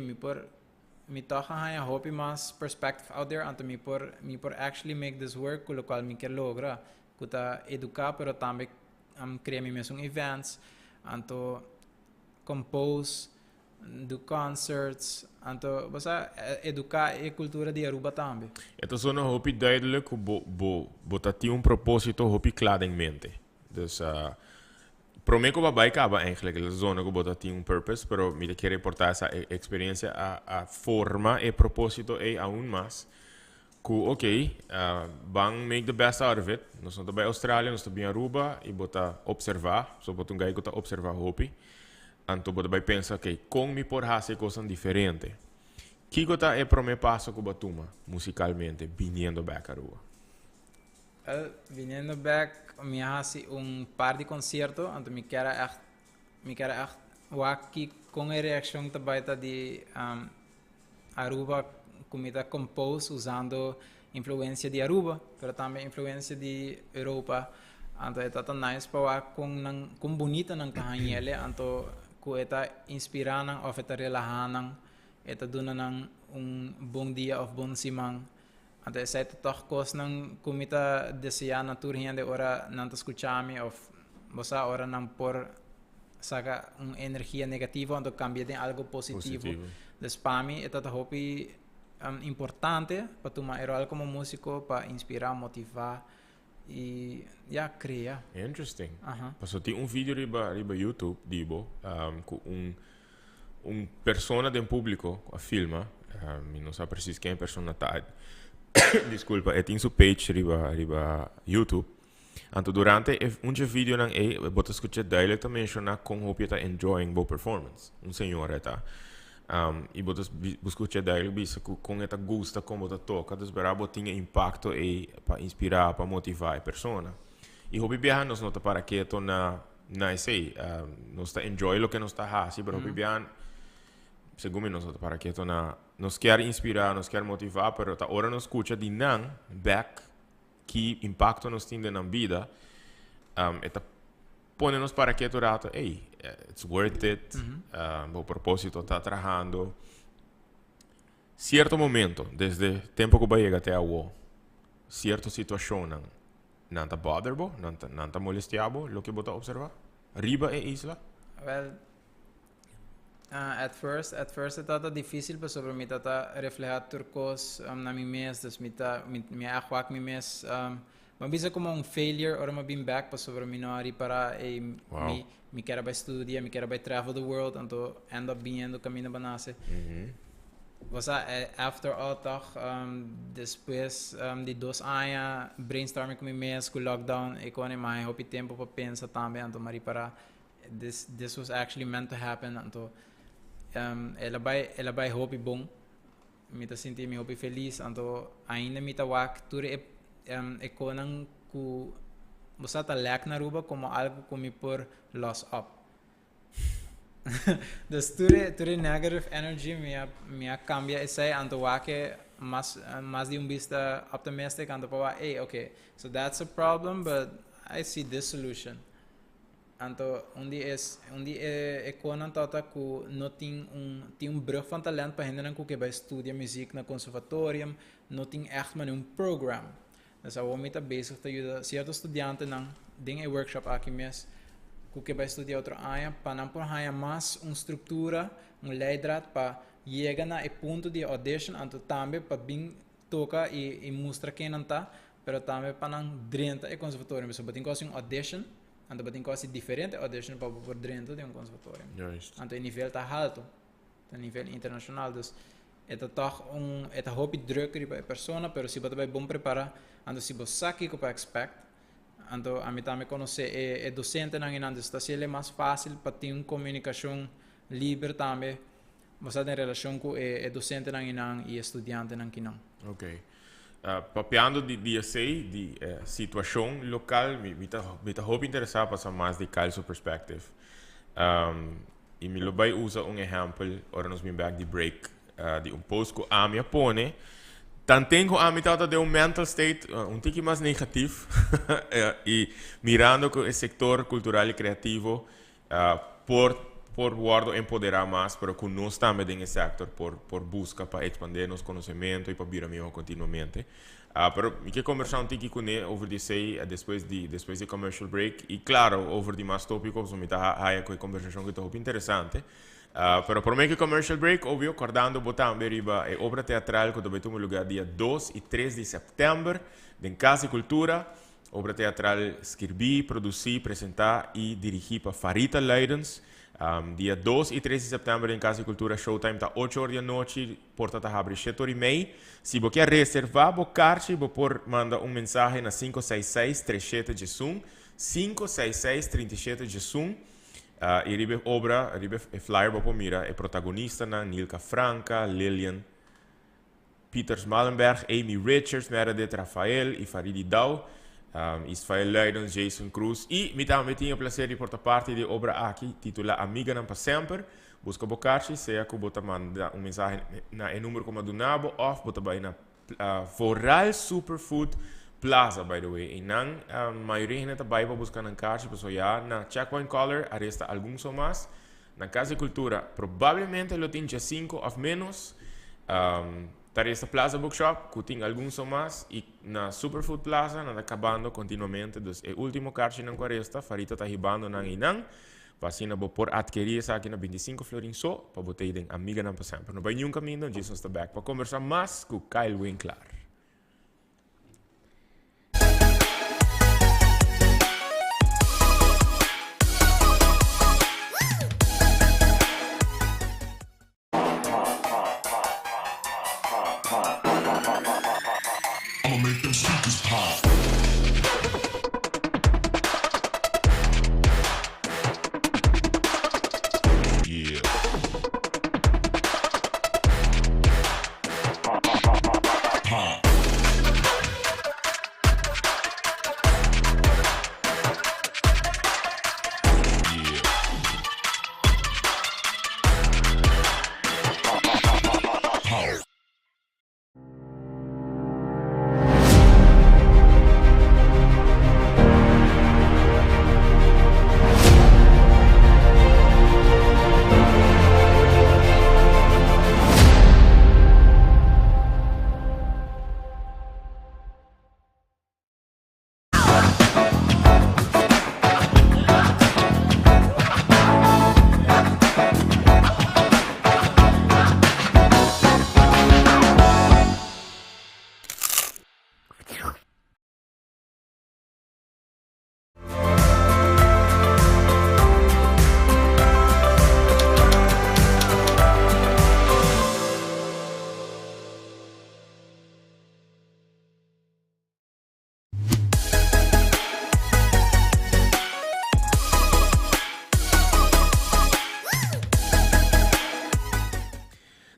Speaker 2: mi toch a haya hopi mas perspective out there, anto mi por actually make this work, cu locual mi kier logra, cu ta educa, pero tambe crea mi mesun events, anto compose, do concerts, anto basta educa e cultura di Aruba tambe.
Speaker 1: Het is zo'n hopi duidelijk cu bo ta tin un proposito hopi cla in mente. Dus prome cu bo a bay caba eigenlijk, e zona cu bo ta tin un purpose, pero mi ta kier reporta e experiencia a forma e proposito e aún mas. Cu ok, ban make the best out of it. Nos no ta bay Australia, nos ta bin Aruba y bo ta observa, so bo ta un guy cu ta observa hopi. Anto bo ta bay pensa, ok, con mi por haci cos diferente? Kiko ta e prome paso cu bo a tuma musicalmente biniendo back Aruba?
Speaker 2: Well, viniendo back, mi a haci un par di concierto, anto mi kier echt wak con e reaccion ta bay ta di Aruba, cu mi ta compose usando influencia di Aruba, pero tambe influencia di Europa. Anto e ta nice pa wak con nan con bunita nan ta hañ'ele, anto cu e ta inspira nan of e ta relaha nan, e ta duna nan un bon dia of bon siman. Anto esey ta toch cosnan cu mi ta desea na tur hende ora nan ta scucha mi of bosa ora nan por saca un energia negativo anto cambia den algo positivo.
Speaker 1: Positivo.
Speaker 2: Dus pa mi e ta hopi importante pa tuma e rol como musico pa inspira, motiva y ja, crea.
Speaker 1: Interesting. Paso tin un video riba YouTube, di bo, cu un persona den publico a filma, mi no sa precies ken e persona ta. Disculpa, e tin su page riba YouTube. Anto durante un video nan e bo ta scucha duidelijk ta menciona con hopi ta enjoying bo performance. Un señora ta. Y bo ta scucha duidelijk bisa cu con e ta gusta con bo ta toca, dus bera bo tin impacto e pa inspira, pa motiva e persona. Y hopi biaha nos no ta para keto na esey. Nos ta enjoy loke nos ta hasi, pero hopi biaha, segun mi, nos no ta para keto na nos kier inspira, nos kier motiva, pero ta ora nos scucha di nan back ki impacto nos tin den nan bida, e ta pone nos para keto rato, hey, it's worth it, bo proposito ta trahando. Cierto momento, desde tempo cu bo a yega te awo, cierto situacion nan ta bother bo, nan ta molestia bo, loke bo ta observa riba e isla?
Speaker 2: Well, at first tabata dificil pasobra mi tabata refleha tur cos na mi mes, dus mi a wak mi mes, m'a bisa como un failure ora m'a bin back pasobra mi no a ripara e mi kier bay studia, mi kier bay travel the world, anto end up biniendo caminda b'a nace. Basta, after all toch, despues di 2 aña brainstorming cu mi mes, cu lockdown, y cu mas hopi tempo pa pensa tambe, anto m'a ripara this was actually meant to happen, anto el a bay hopi bon. Mi ta sinti mi hopi felis, anto ainda mi ta wak tur e e konan ku bo sa ta lek na Aruba komo algu ku mi por los op. Dus tur e tur e negative energy mi a mi a kambia esei anto wak e mas mas di un bista optimistic anto por wak ey okay so that's a problem but I see this solution. Anto un di e un di e e konan tabata ku no tin un tin un brug van talent pa hendenan ku ke bai studia muziek na conservatorium, no tin ègt manera un program. Dus awor mi ta bezig ta yuda sierto studiantenan den e workshop aki mes ku ke bai studia otro aña pa nan por haña mas un struktura, un leidraad pa yega na e punto di e audition anto tambe pa bin toka i i mustra ken nan ta, pero tambe pa nan drenta e conservatorium pasobra bo tin ku hasi un audition. Anto bo tin ku hasi diferente audition pa bo por drenta den un conservatorio.
Speaker 1: Juist.
Speaker 2: Anto e nivel ta halto, ta nivel internacional, dus e ta tog un, e ta hopi druk riba e persona, pero si bo ta bai bon prepara, anto si bo sa kiko pa expect, anto ami tambe konosé e e docentenan einan, dus ta hasiel mas fácil pa tin un komunikashon liber tambe, Bo sa den relacion cu e docentenan einan y e studiantenan kinan.
Speaker 1: Ok. Papiando di di esey, di e situacion local, mi mi ta mi ta hopi interesa pa sa mas di Kyle su perspective. Y mi lo bay usa un ehempel ora nos bin back di break di un post cu ami a pone. Tanten cu ami tabata den un mental state un tiki mas negativ y mirando cu e sector cultural y creativo Por por wordo empodera mas, pero cu nos tambe den e sector por por busca pa expande nos conocemento y pa bira miho continuamente. Pero mi ke conversa un tiki cune over di esey despues di despues di commercial break y claro over di mas topico pasobra mi ta haya cu e conversacion cu ta hopi interesante. Pero prome cu e commercial break obvio cordando bo tambe riba e obra teatral cu ta bay tuma lugar dia dos y tres di september den Cas di Cultura. Obra teatral skirbí, produsí, presentá i dirigí pa Farita Luidens. Dia dos i tres di sèptèmber den Kas di Kultura showtime ta ocho or di anochi, porta ta habri shete or i mei. Si bo kier reservá bo karchi bo por manda un mensahe na sinku seis seis tres shete djesun, sinku seis seis trinta i shete djesun. I riba e obra, riba e flyer bo por mira e protagonistanan, Nilka Franca, Lilian. Peter Smallenberg, Amy Richards, Meredith Rafael y Faridi Dau, Isfael Luidens, Jason Cruz y mi tambe tin e placer di por ta parti di e obra aki titula Amiganan pa Semper. Busca bo karchi, sea cu bo ta manda un mensahe na e numero cu mi a duna bo of bo ta bay na Vooral Superfood Plaza, by the way. Eynan mayoria hende ta bay pa busca nan karchi pasobra ya na Checkpoint Color a resta algun so mas. Na Cas di Cultura probablemente lo tin djasinco of menos. Ta resta Plaza Bookshop cu tin algun so mas y na Superfood Plaza nan ta cabando continuamente. Dus e ultimo carchinan cu a resta Farita ta hibando nan eynan pa asina bo por adkeri esaki na bintisinco florin so pa bo ta ey den Amiganan pa Semper. No bay niun caminda, Jason sta back pa conversa mas cu Kyle Winklaar.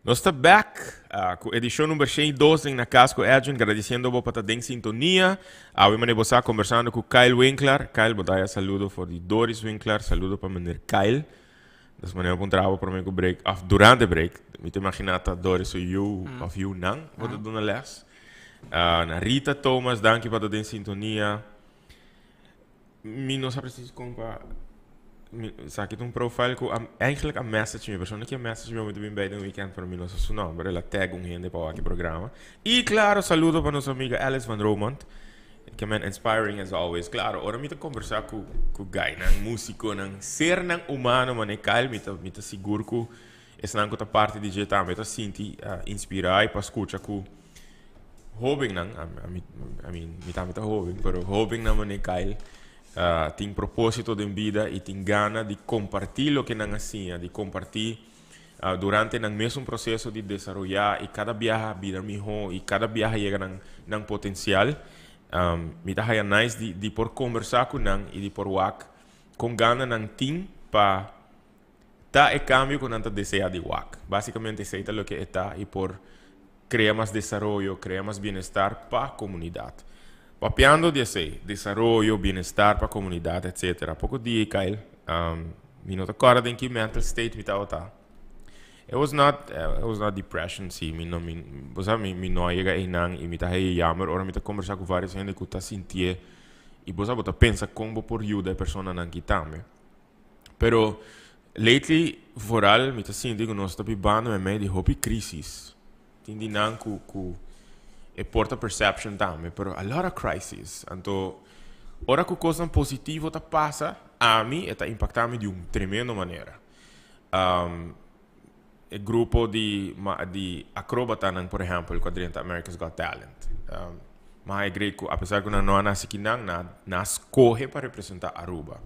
Speaker 1: Nos ta back cu edicion number 102 den Na Cas cu Edjean, gradiciendo bo pa ta den sintonia. Awe mane bo sa conversando cu Kyle Winkler. Kyle, bo daya saludo for di Doris Winkler, saludo pa meneer Kyle. Dus mane bo puntra bo prome cu break, of durante break, mi ta imagina ta Doris su yu of yu nan bo ta duna les. Na Rita Thomas, danki pa ta den sintonia. Mi no sa precies con pa mi esaki ta un profile cu a eigenlijk a message mi. Persona ki a message mi mi ta bin bij den weekend pero mi no sa su nomber. El a tag un hende pa wak e programa. Y claro saludo pa nos amiga Alice van Romondt. Ke men inspiring as always. Claro ora mi ta conversa cu cu guynan, musiconan, sernan humano mane Kyle mi ta mi ta sigur cu esnan cu ta parti di dje tambe ta sinti inspira y pa scucha cu Hobennan, ami, ami, mi tambe ta hoben, pero hobennan manera Kyle tin propósito den bida i tin gana di kompartí loke nan a siña, di kompartí durante nan mesun proseso di desaroyá i kada biaha bira mihó i kada biaha yega nan nan potensial. Mi ta haya nice di di por kombersá ku nan i di por wak kon gana nan tin pa ta e kambio ku nan ta deseá di wak. Básikamente esei ta loke e ta i por krea mas desaroyo, krea mas bienestar pa komunidat. Papiando di esei, desaroyo, bienestar pa komunidat, etsetera. Poko dia ei Kyle, mi no ta kòrda den ki mental state mi tabata. It was not, it was not depression si, mi no, mi, bo sa, mi, mi no a yega einan i mi ta hei jammer ora mi ta kombersá ku vários hende ku ta sintié i bo sa bo ta pensa kon bo por yuda e personanan aki tambe. Pero lately vooral mi ta sinti ku nos ta bibando meimei di hopi crisis. Tin di nan ku ku e por ta perception tambe, pero a lot of crisis. Anto ora ku kosnan positivo ta pasa, ami e ta impacta mi di un tremendo manera. E grupo di di acrobatanan por ehempel ku a drenta America's Got Talent. Ma e great ku apesar ku nan no a nase kinan, nan a skohe pa representa Aruba.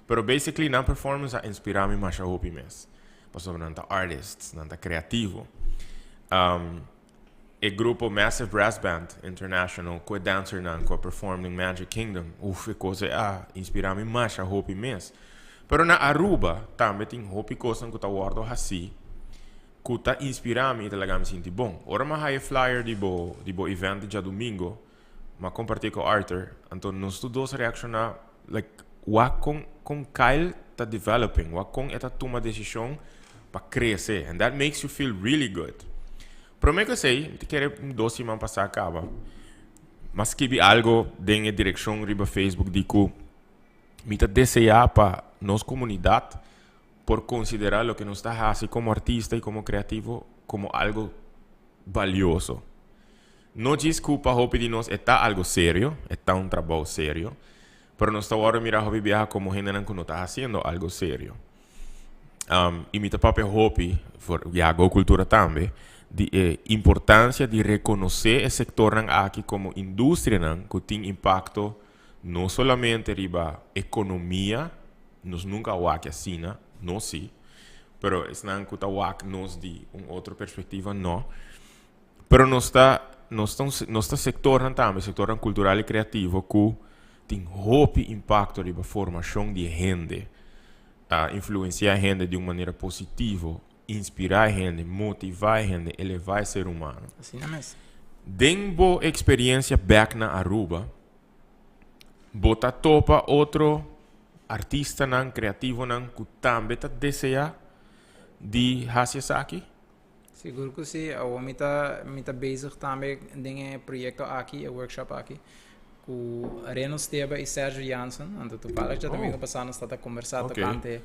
Speaker 1: Pero basically nan performance a inspira mi masha hopi mes. Pasobra nan ta artists, nan ta creativo. E grupo Massive Brass Band International ku e dancernan ku a perform den Magic Kingdom, uf e kos ei a inspira mi masha hopi mes. Pero na Aruba tambe tin hopi kosnan ku ta wòrdu hasí ku ta inspira mi i ta laga mi sinti bon. Ora mi a haya e flyer di bo di bo event di djadumingo, mi a kompartí ku Arthur, anto nos tur dos a reakshoná like wak kon kon Kyle ta developing, wak kon e ta tuma desishon pa krese and that makes you feel really good. Prome ku esei, mi ta kere un dos siman pasá kaba, mi a skibi algo den e direkshon riba Facebook di ku mi ta deseá pa nos komunidat por konsiderá loke nos ta hasi komo artista i komo kreativo komo algo balioso. No djis ku pa hopi di nos e ta algo serio, e ta un trabou serio, pero nos ta wòrdu mirá hopi biaha komo hendenan ku no ta hasiendo algo serio. I mi ta papia hopi, for ya Go Cultura tambe, di e importancia di reconoce e sectornan aki como industrianan cu tin impacto no solamente riba economia, nos nunca a wak asina, nos si, pero esnan cu ta wak nos di un otro perspectiva no, pero nos ta nos ta nos ta sectornan tambe, sectornan cultural y creativo cu tin hopi impacto riba formacion di hende. A influenciá hende di un manera positivo, inspirá e hende, motivá e hende, elevá e ser humano.
Speaker 2: Asina mes.
Speaker 1: Den bo experiencia bek na Aruba, bo ta topa otro artistanan, creativonan cu tambe ta desea di haci esaki?
Speaker 2: Sigur cu si. Awor mi ta mi ta bezig tambe den e proyecto aki, e workshop aki, cu Reno Steba y Sergio Jansen. Anto toevallig djadomingo pasa nos tata combersa tocante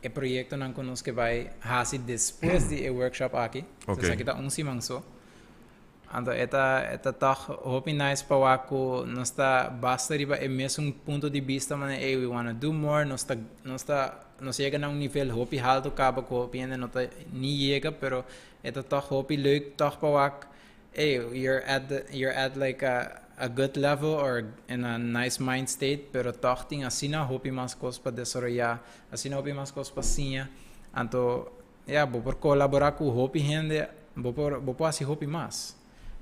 Speaker 2: e proyectonan cu nos ke bay haci despues di e workshop aki. So esaki ta un siman so. Anto e ta e ta tog hopi nice pa wak cu nos ta basta riba e mesun punto di bista manera ey we wanna do more nos ta nos ta nos yega na un nivel hopi halto caba cu hopi hende no ta ni yega pero e ta tog hopi leuk tog pa wak ey you're at the you're at like a a good level or in a nice mind state pero tog tin asina hopi mas cos pa desaroya asina hopi mas cos pa siña anto Ya, bo por kolaborá ku hopi hende, bo por bo por hasi hopi mas.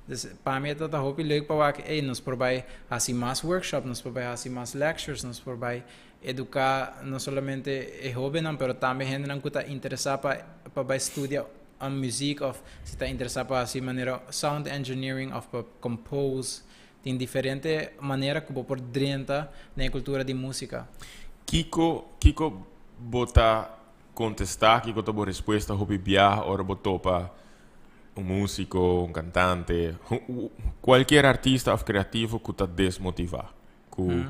Speaker 2: Dus pa mi e ta ta hopi leuk pa wak, ey, nos por bai hasi mas workshop, nos por bai hasi mas lectures, nos por bai eduká no solamente e hóbennan, pero tambe hendenan ku ta interesá pa pa bai studia. muziek of si ta interesa pa haci manera sound engineering of pa compose. Tin diferente manera cu bo por drenta den e cultura di musica.
Speaker 1: Kico kico bo ta contesta, kico ta bo respuesta hopi biaha ora bo topa un musico, un cantante, cualkier artista of creativo cu ta desmotiva? Cu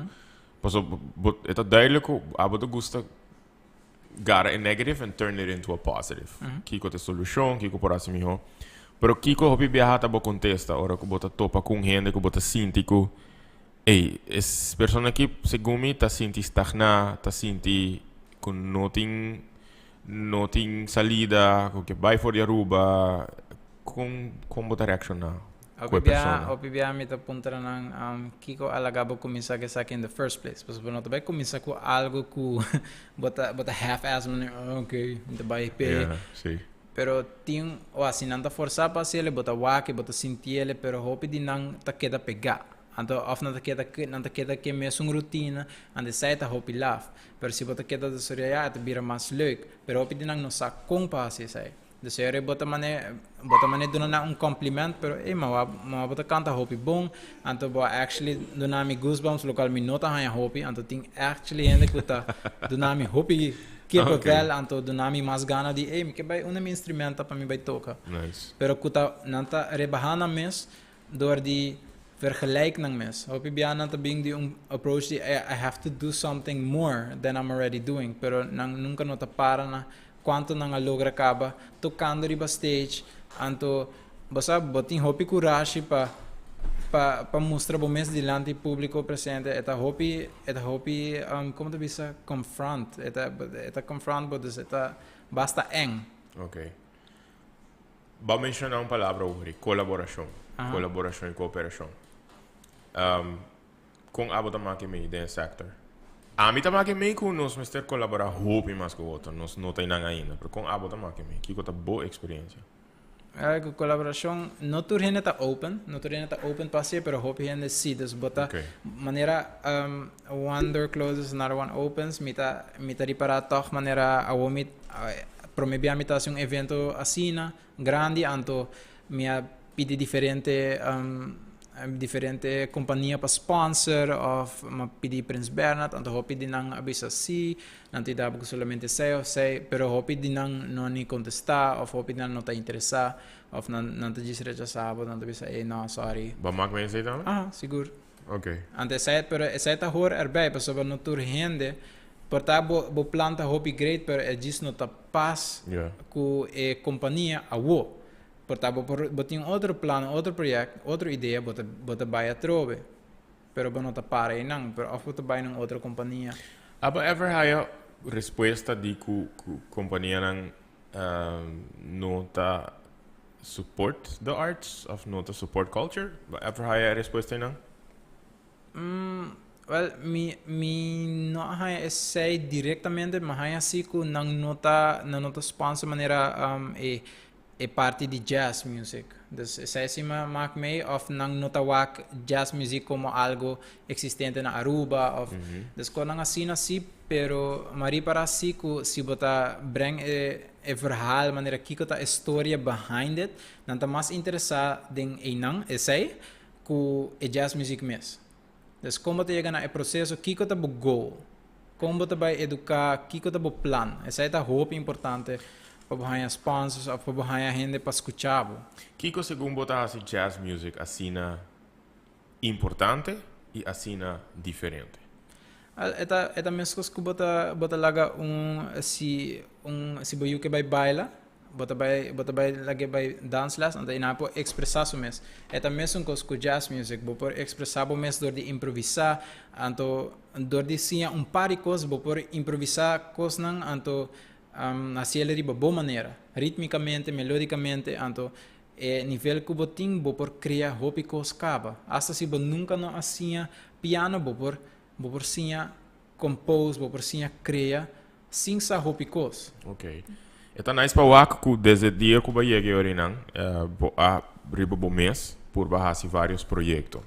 Speaker 1: paso bo e ta duidelijk cu abo ta gusta gara e negative and turn it into a positive. Kiko ta e solucion, kiko por haci miho. Pero kiko hopi biaha ta bo contesta ora cu bo ta topa cu un hende cu bo ta sinti cu, ey, e persona aki segun mi ta sinti stagna, ta sinti cu no tin, no tin salida, cu ke bay for di Aruba. Con, con bo ta reacciona cu
Speaker 2: e persona? Hopi biaha mi ta puntra nan kiko a laga bo cuminsa cu esaki in the first place. Pasobra bo no ta bay cuminsa cu algo cu bo ta bo ta half ass manera ok mi ta bay p'e.
Speaker 1: Yeah, si.
Speaker 2: Pero tin o si nan ta forsa pa haciele bo ta wak bo ta sintiele pero hopi di nan ta keda pega. Anto of nan ta keda nan ta keda cu e mesun rutina anto esey ta hopi laf. Pero si bo ta keda desaroya e ta bira mas leuk. Pero hopi di nan no sa con pa haci esey. Dus eri bo ta mane bo ta mane duna nan un compliment pero ey ma ma bo ta canta hopi bon anto bo a actually duna mi goosebumps locual mi no ta haña hopi anto tin actually hende cu ta duna mi hopi kippenvel anto duna mi mas gana di ey mi ke bay unda mi instrument ta pa mi bay toca.
Speaker 1: Nice.
Speaker 2: Pero cu ta nan ta rebaha nan mes door di vergelijk nan mes. Hopi bia nan ta bin di un approach di I have to do something more than I'm already doing pero nan nunca no ta para na Cuanto nan a logra caba tocando riba stage, anto bo sa bo tin hopi curashi pa pa pa mustra bo mes dilanti publico presente, e ta hopi e ta hopi como ta bisa confront, e ta e ta confront bo dus e ta basta eng.
Speaker 1: Ok. Bo a menciona un palabra ori, colaboracion. Colaboracion y cooperacion. Kon abo ta make mei den e sector? Ami ta make mei ku nos mester kolaborá hopi mas ku otro. Nos no ta einan ainda. Pero kon abo ta make mei? Kiko ta bo eksperensia?
Speaker 2: Ku kolaborashon, no tur hende ta open. No tur hende ta open pa hasié, pero hopi hende sí. Dus bo ta manera one door closes, another one opens. Mi ta mi ta ripará tòg manera awor mi promé bia mi ta hasi un evento asina grandi anto mi a pidi diferente diferente compania pa sponsor of m'a pidi Prins Bernhard anto hopi di nan a bisa si nan ta yuda bo cu solamente esey of esey pero hopi di nan no a ni contesta of hopi di nan no ta interesa of nan nan ta djis rechasa bo nan ta bisa ey no sorry.
Speaker 1: Bo a mak mee esey tambe?
Speaker 2: Aha sigur.
Speaker 1: Ok.
Speaker 2: Anto esey pero esey ta hoor erbij pasobra no tur hende por ta bo bo plan ta hopi great pero e djis no ta pas cu e compania awo. Por ta bo por bo tin otro plan, otro project, otro idea bo ta bo ta bai atrobe. Pero bo no ta para einan, pero of bo ta bai na un otro compania.
Speaker 1: Abo ever haya respuesta di cu cu companianan no ta support the arts of no ta support culture? Bo ever haya e respuesta einan?
Speaker 2: Wel, mi mi no a haña esei directamente, mi a haña si cu nan no ta nan no ta sponsor manera e e parti di jazz music. Dus esei si mi a mak mee of nan no ta wak jazz music como algo existente na Aruba of dus cosnan asina si, pero mi a ripara si cu si bo ta breng e e verhaal manera kico ta e storia behind it, nan ta mas interesa den einan esei ku e jazz music mes. Dus kon bo ta yega na e proseso, kiko ta bo goal? Kon bo ta bai eduká, kiko ta bo plan? Esei ta hopi importante pa bo haña sponsors òf pa bo haña hende pa skucha bo.
Speaker 1: Kiko segun bo ta hasi jazz music asina importante i asina diferente?
Speaker 2: Al, e ta e ta meskos ku bo ta bo ta laga un si un si bo yu ke bai baila, Bo ta bai bo ta bai lag'é bai dansles anto i nan por ekspresá su mes. E ta mesun kos ku jazz music, bo por ekspresá bo mes dor di improvisá, anto dor di siña un par di kos bo por improvisá kosnan anto hasiel riba bo manera, rítmikamente, melódikamente, anto e nivel ku bo tin bo por krea hopi kos kaba. Asta si bo nunka no a siña piano bo por bo por siña compose, bo por siña krea Sin sa hopi kos.
Speaker 1: Ok. E ta nice pa wak ku desde dia ku bo a yega e orinan, bo a riba bo mes purba hasi varios proyekto.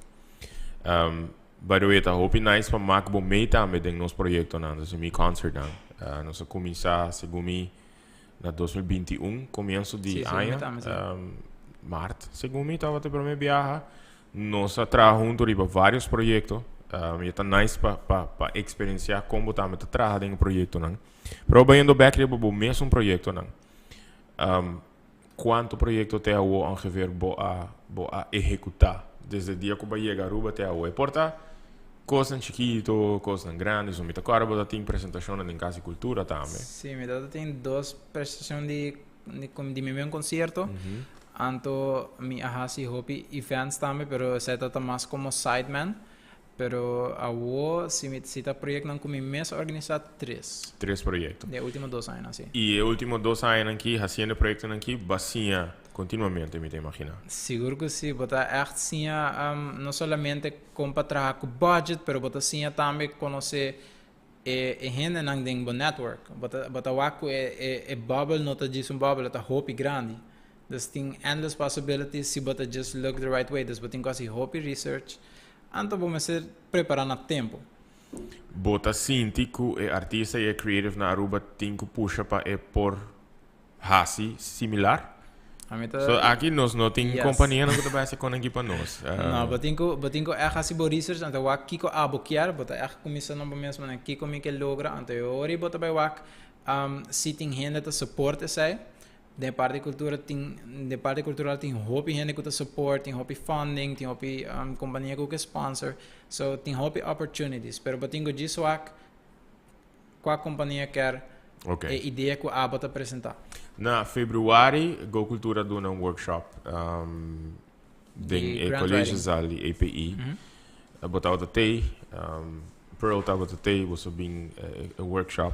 Speaker 1: By the way, ta hopi nice pa mak bo mei tambe den nos proyektonan, dus mi concertnan. Nos a kuminsá segun mi. Na 2021, comienso di
Speaker 2: Sí, sí,
Speaker 1: aña,
Speaker 2: mi tambe, sí.
Speaker 1: Maart, segun mi, tabata e prome biaha. Nos a traha hunto riba varios proyecto. Y ta nice pa experiencia con bo tambe ta traha den e proyectonan. Pero bayendo back riba bo mesun proyectonan. Cuanto proyecto te awo ongeveer bo a ehecuta desde dia cu bo a yega Aruba te awo? E por ta cosnan chikito, cosnan grandi, so mi ta acorda bo ta tin presentacionnan den Cas di Cultura tambe.
Speaker 2: Sí, mi ta tin dos presentacion di mi mes concierto. Anto mi a haci hopi events tambe, pero esey ta mas como sideman. Pero awo si ta proyectonan cu mi mes a organisa, tres.
Speaker 1: Tres proyecto.
Speaker 2: De ultimo 2 aña, sí.
Speaker 1: Y e ultimo 2 aña aki, haciendo proyectonan aki, bo a siña continuamente, mi ta imagina.
Speaker 2: Sigur cu si, bo ta echt siña no solamente con pa traha cu budget, pero bo ta siña tambe conoce e hendenan den bo network. Bo ta wak cu e bubble no ta djis un bubble, ta hopi grandi. Dus tin endless possibilities si bo ta just look the right way. Dus bo tin cu haci hopi research. Anto bo mester prepara na tempo.
Speaker 1: Bo ta sinti cu e artista y e creative na Aruba tin cu pusha pa e por haci similar?
Speaker 2: Ami ta
Speaker 1: So aki nos no tin compania no cu ta bay haci con aki pa nos.
Speaker 2: No, bo tin cu echt haci bo research, anto wak kiko abo kier, bo ta echt cuminsa na bo mes na kiko mi ke logra, anto e ora bo ta bay wak si tin hende ta support esey. Den parti cultura tin, den parti cultural tin hopi hende cu ta support, tin hopi funding, tin hopi compania cu ke sponsor. So tin hopi opportunities, pero bo tin cu djis wak cua compania kier e idea cu abo ta presenta.
Speaker 1: Na februari, Go Cultura duna un workshop den
Speaker 2: Di
Speaker 1: e
Speaker 2: grant
Speaker 1: collegezaal di EPI. Bo tabata tey, Pearl tabata tey, bo bin e workshop.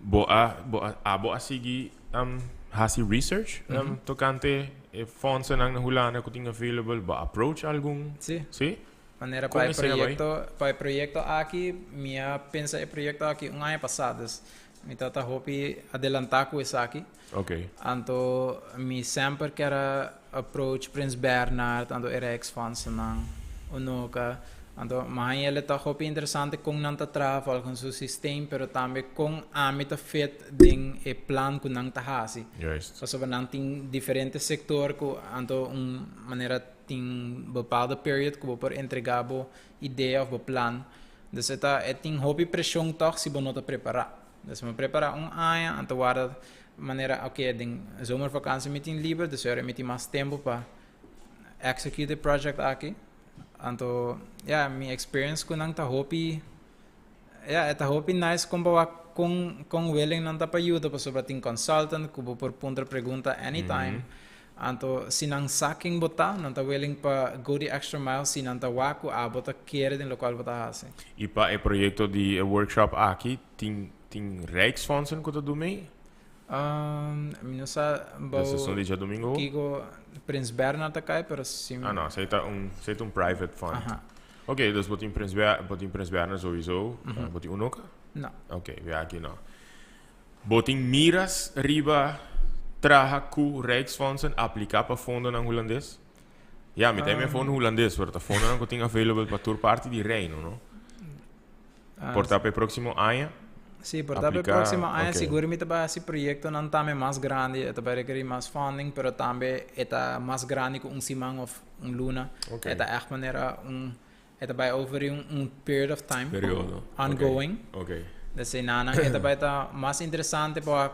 Speaker 1: Bo a sigui haci research tocante e fondsennan na Hulanda cu tin available, bo a approach algun?
Speaker 2: Sí.
Speaker 1: Sí?
Speaker 2: Manera
Speaker 1: Con
Speaker 2: pa e
Speaker 1: esey a bay?
Speaker 2: Proyecto, pa e proyecto aki, mi a pensa e proyecto aki un aña pasa, dus mi tata hopi adelanta cu esaki. Anto mi semper kier a approach Prins Bernhard, anto e Rijksfondsennan, Unoca. Anto m'a haña e toch hopi interesante con nan ta traha volgens su systeem, pero tambe con ami ta fit den e plan cu nan ta hasi. Pasobra nan tin diferente sector cu anto un manera tin bepaalde period cu bo por entrega bo idea of bo plan. Dus e tin hopi presion toch si bo no ta prepara. Dus mi prepara un aña, anto warda manera, oké, den zomervakantie mi tin liber, dus mi tin mas tempo pa execute e project aki. Anto, ja, mi experience cu nan ta hopi, ja, e ta hopi nice con pa con willing nan ta pa yuda, pasobra tin consultant cu bo por puntra pregunta anytime. Anto, si nan sa ken bo ta, nan ta willing pa go the extra mile si nan ta wak cu abo ta kere den locual bo ta hasi.
Speaker 1: Y pa e proyecto di e workshop aki, tin Rijksfondsen cu ta doen mee?
Speaker 2: Mi no sa
Speaker 1: De sesión di diadomingo?
Speaker 2: Kiko Prins Bernhard ta cay, pero si
Speaker 1: Ah, no, esey ta un, esey ta un private fund.
Speaker 2: Aha.
Speaker 1: Ok, dus bo tin Prins Bernhard sowieso. Bo tin Unoca?
Speaker 2: No.
Speaker 1: Ok, we aki no. Bo tin miras riba traha cu Rijksfondsen, aplica pa fondonan hulandes? Ja, mi tin fondo hulandes, pero ta fondonan cu tin available pa tur parti di Reino, no?
Speaker 2: Ah,
Speaker 1: Por ta pa e proximo aña?
Speaker 2: Sí, por ta pa e
Speaker 1: Aplica,
Speaker 2: proximo aña sigur mi ta bay haci proyectonan tambe mas grandi, e ta bay requerir mas funding, pero tambe e ta mas grandi cu un siman of un luna. E ta echt manera e ta bay over un period of time.
Speaker 1: Periodo.
Speaker 2: Ongoing. Dus nana, e ta bay ta mas interesante pa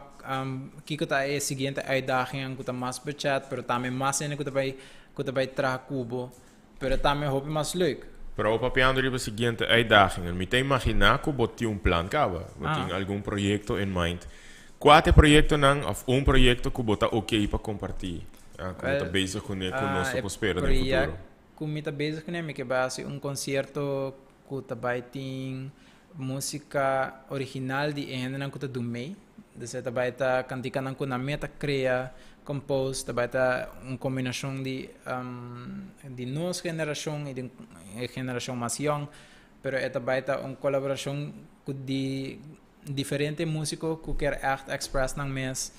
Speaker 2: kiko ta e siguiente uitdaging cu ta mas budget, pero tambe mas hende cu ta bay traha cu bo, pero tambe hopi mas leuk.
Speaker 1: Pero papiando riba siguiente uitdagingen, mi ta imagina cu bo tin un plan caba, bo tin algun proyecto in mind. Cua ta e proyectonan of un proyecto cu bo ta ok pa comparti? Ah, cu bo ta
Speaker 2: Well,
Speaker 1: bezig cu ne, cu nos
Speaker 2: e
Speaker 1: por spera den futuro.
Speaker 2: Proyecto cu mi ta bezig cu ne, mi ke bay haci un concierto cu ta bay tin musica original di e hendenan cu ta doen mee. Dus e ta bay ta canticanan cu nan mes ta crea, compose, ta bay ta un combinacion di nos generacion y di e generacion mas young, pero e ta bay ta un colaboracion cu di diferente musico cu kier echt express nan mes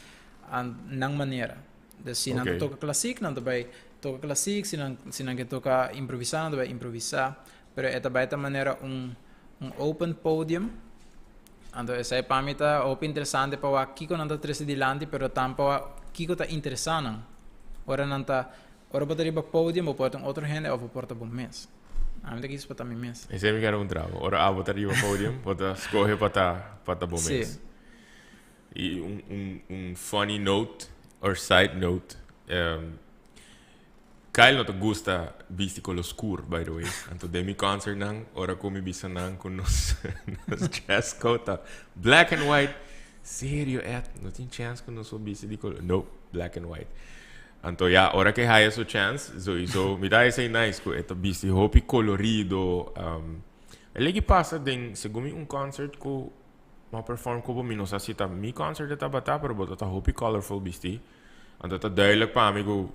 Speaker 2: nan manera. Dus si nan toca klassiek, nan ta bay toca klassiek, si nan ke toca improvisa, nan ta bay improvisa, pero e ta bay ta manera un open podium. Anto esei pa mi ta hopi interesante pa wak kiko nan ta trese dilanti pero tambe pa wak kiko ta interesa nan. Ora nan ta ora bo ta riba podium bo por ta un otro hende of bo por ta bo mes. Ami ta kis pa ta mi mes.
Speaker 1: Esei mi kere puntra bo. Ora abo ta riba podium bo ta skohe pa ta pa ta bo mes.
Speaker 2: Si.
Speaker 1: I un un un funny note or side note um Kyle no ta gusta bisti kolo skur by the way. Anto den mi concert nan ora ku mi bisa nan ku nos nos dress code ta black and white. Serio Ed, no tin chance ku nos por bisti di kolo? No, black and white. Anto ya, ora ku e haya su chance, sowieso mi ta esei nice ku e ta bisti hopi kolorido. Um, e leki pasa den segun mi un concert ku mi a perform ku bo, mi no sa si ta mi concert e tabata, pero bo ta hopi colorful bisti. Anto ta duidelijk pa mi ku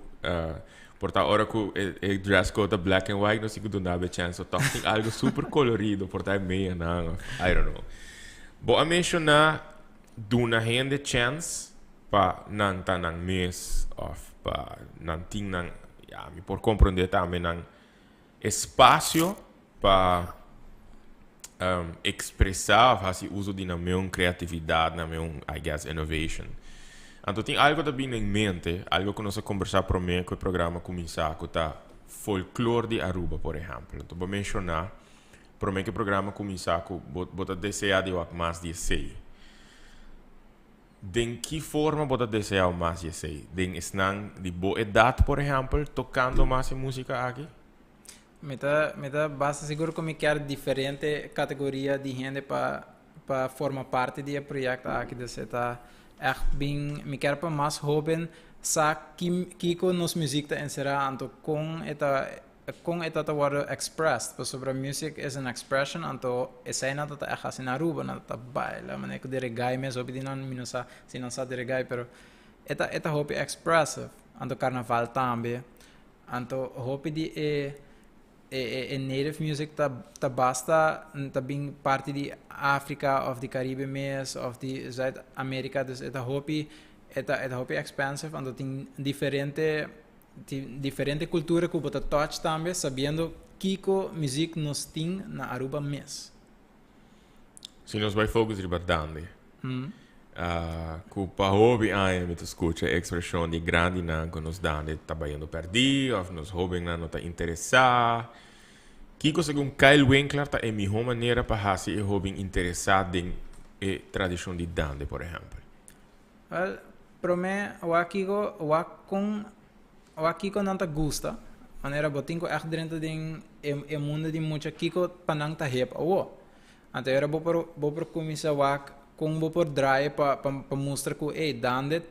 Speaker 1: por ta ora ku e dress code ta black and white no si ku duna bo e chance so toch tin algo super colorido por ta e meanan of I don't know. Bo a menciona duna hende chance pa nan ta nan mes of pa nan tin nan ya mi por comprende tambe nan espacio pa expresa of haci uso di nan meun creatividad, nan meun, I guess, innovation. Anto tin algo ta bini den mente, algo cu nos a conversa prome cu e programa cuminsa, cu ta folklore di Aruba, por ehempel. Anto bo menciona prome cu e programa cuminsa cu bo, bo ta desea di wak mas di esey. Den ki forma bo ta desea mas di esey? Den esnan di bo edad, por ehempel, tocando mas e musica aki?
Speaker 2: Mi ta mi ta basta sigur ku mi kier diferente kategoria di hende pa pa forma parti di e proyekto aki. Dus e ta ègt bin mi kier pa mas hóben sa ki kiko nos muzik ta enserá anto kon e ta kon e ta ta wòrdu expressed pasobra music is an expression anto esei nan ta ta ègt hasi na Aruba nan ta ta baila manera ku di regai mes hopi di nan mi no sa si nan sa di regai pero e ta e ta hopi expressive anto karnaval tambe. Anto hopi di e e e native music ta ta basta ta bin parti di Afrika of di Caribe mes of di Zuid Amerika dus e ta hopi e ta e ta hopi expansive anto tin diferente tin diferente cultura cu bo ta touch tambe sabiendo kico muziek nos tin na Aruba mes.
Speaker 1: Si nos bai focus riba dande. Cu pa hopi aña mi ta scucha e expresion di grandinan cu nos dande ta bayendo perdi of nos hobennan no ta interesa. Kico segun Kyle Winkler ta e miho manera pa haci e hoben interesa den e tradicion di dande por ehempel?
Speaker 2: Wel, prome wak kico wak con wak kico nan ta gusta. Manera bo tin cu echt drenta den e e mundo di mucha kico pa nan ta hip awo. Anto era bo por bo por cuminsa wak con bo por draai pa pa pa mustra cu ey dande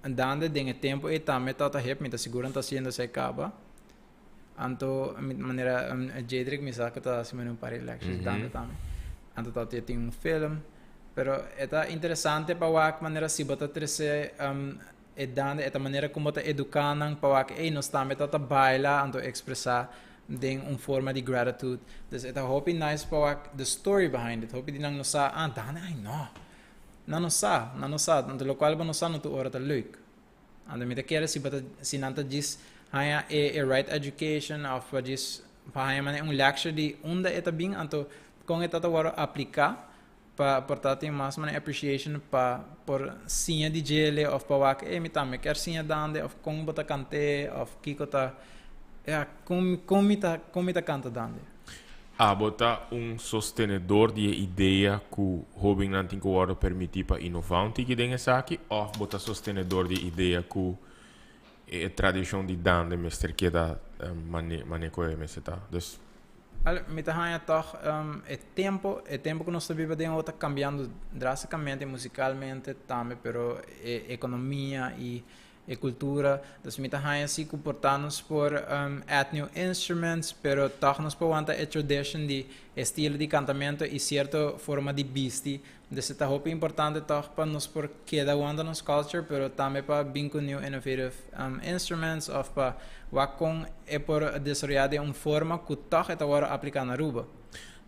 Speaker 2: dande den e tempo ey tambe ta ta hip mi ta sigur nan ta haciendo esey caba. Anto mi manera Jedrick mi sa cu ta haci manera un par di lectures dande tambe. Anto ta tin un film pero e ta interesante pa wak manera si bo ta trece e dande e ta manera con bo ta educa nan pa wak ey nos tambe ta ta baila anto expresa den un forma di gratitude. Dus e ta hopi nice pa wak the story behind it. Hopi di nan no sa, ah dande ay no. Nan no sa, nan no sa. Anto locual bo no sa no tur ora ta leuk. Anto mi ta kere si bo ta si nan ta djis haña e e right education of pa djis pa haña manera un lecture di unda e ta bin anto kon e ta ta wòrdu apliká pa por ta tin mas manera appreciation pa por siña di djele of pa wak ey mi tambe kier siña dande of kon bo ta kant'é of kiko ta ya kon kon mi ta kon mi ta kanta dande.
Speaker 1: Abo ta un sostenedor di e idea ku hóbennan tin ku wòrdu permití pa inová un tiki den esaki òf bo ta sostenedor di e idea ku e tradishon di dande mester keda mane mane ku e mester ta? Dus.
Speaker 2: Al, mi ta haña tòg e tempo, e tempo ku nos ta biba den awo ta kambiando drástikamente musikalmente tambe pero e ekonomia i e cultura. Dus mi ta haña si cu por ta nos por add new instruments, pero toch nos por wanta e tradition di e estilo di cantamento y cierto forma di bisti. Dus e ta hopi importante toch pa nos por keda wanta nos culture, pero tambe pa bin cu new innovative instruments of pa wak con e por desaroya den un forma cu toch e ta worde aplica na Aruba.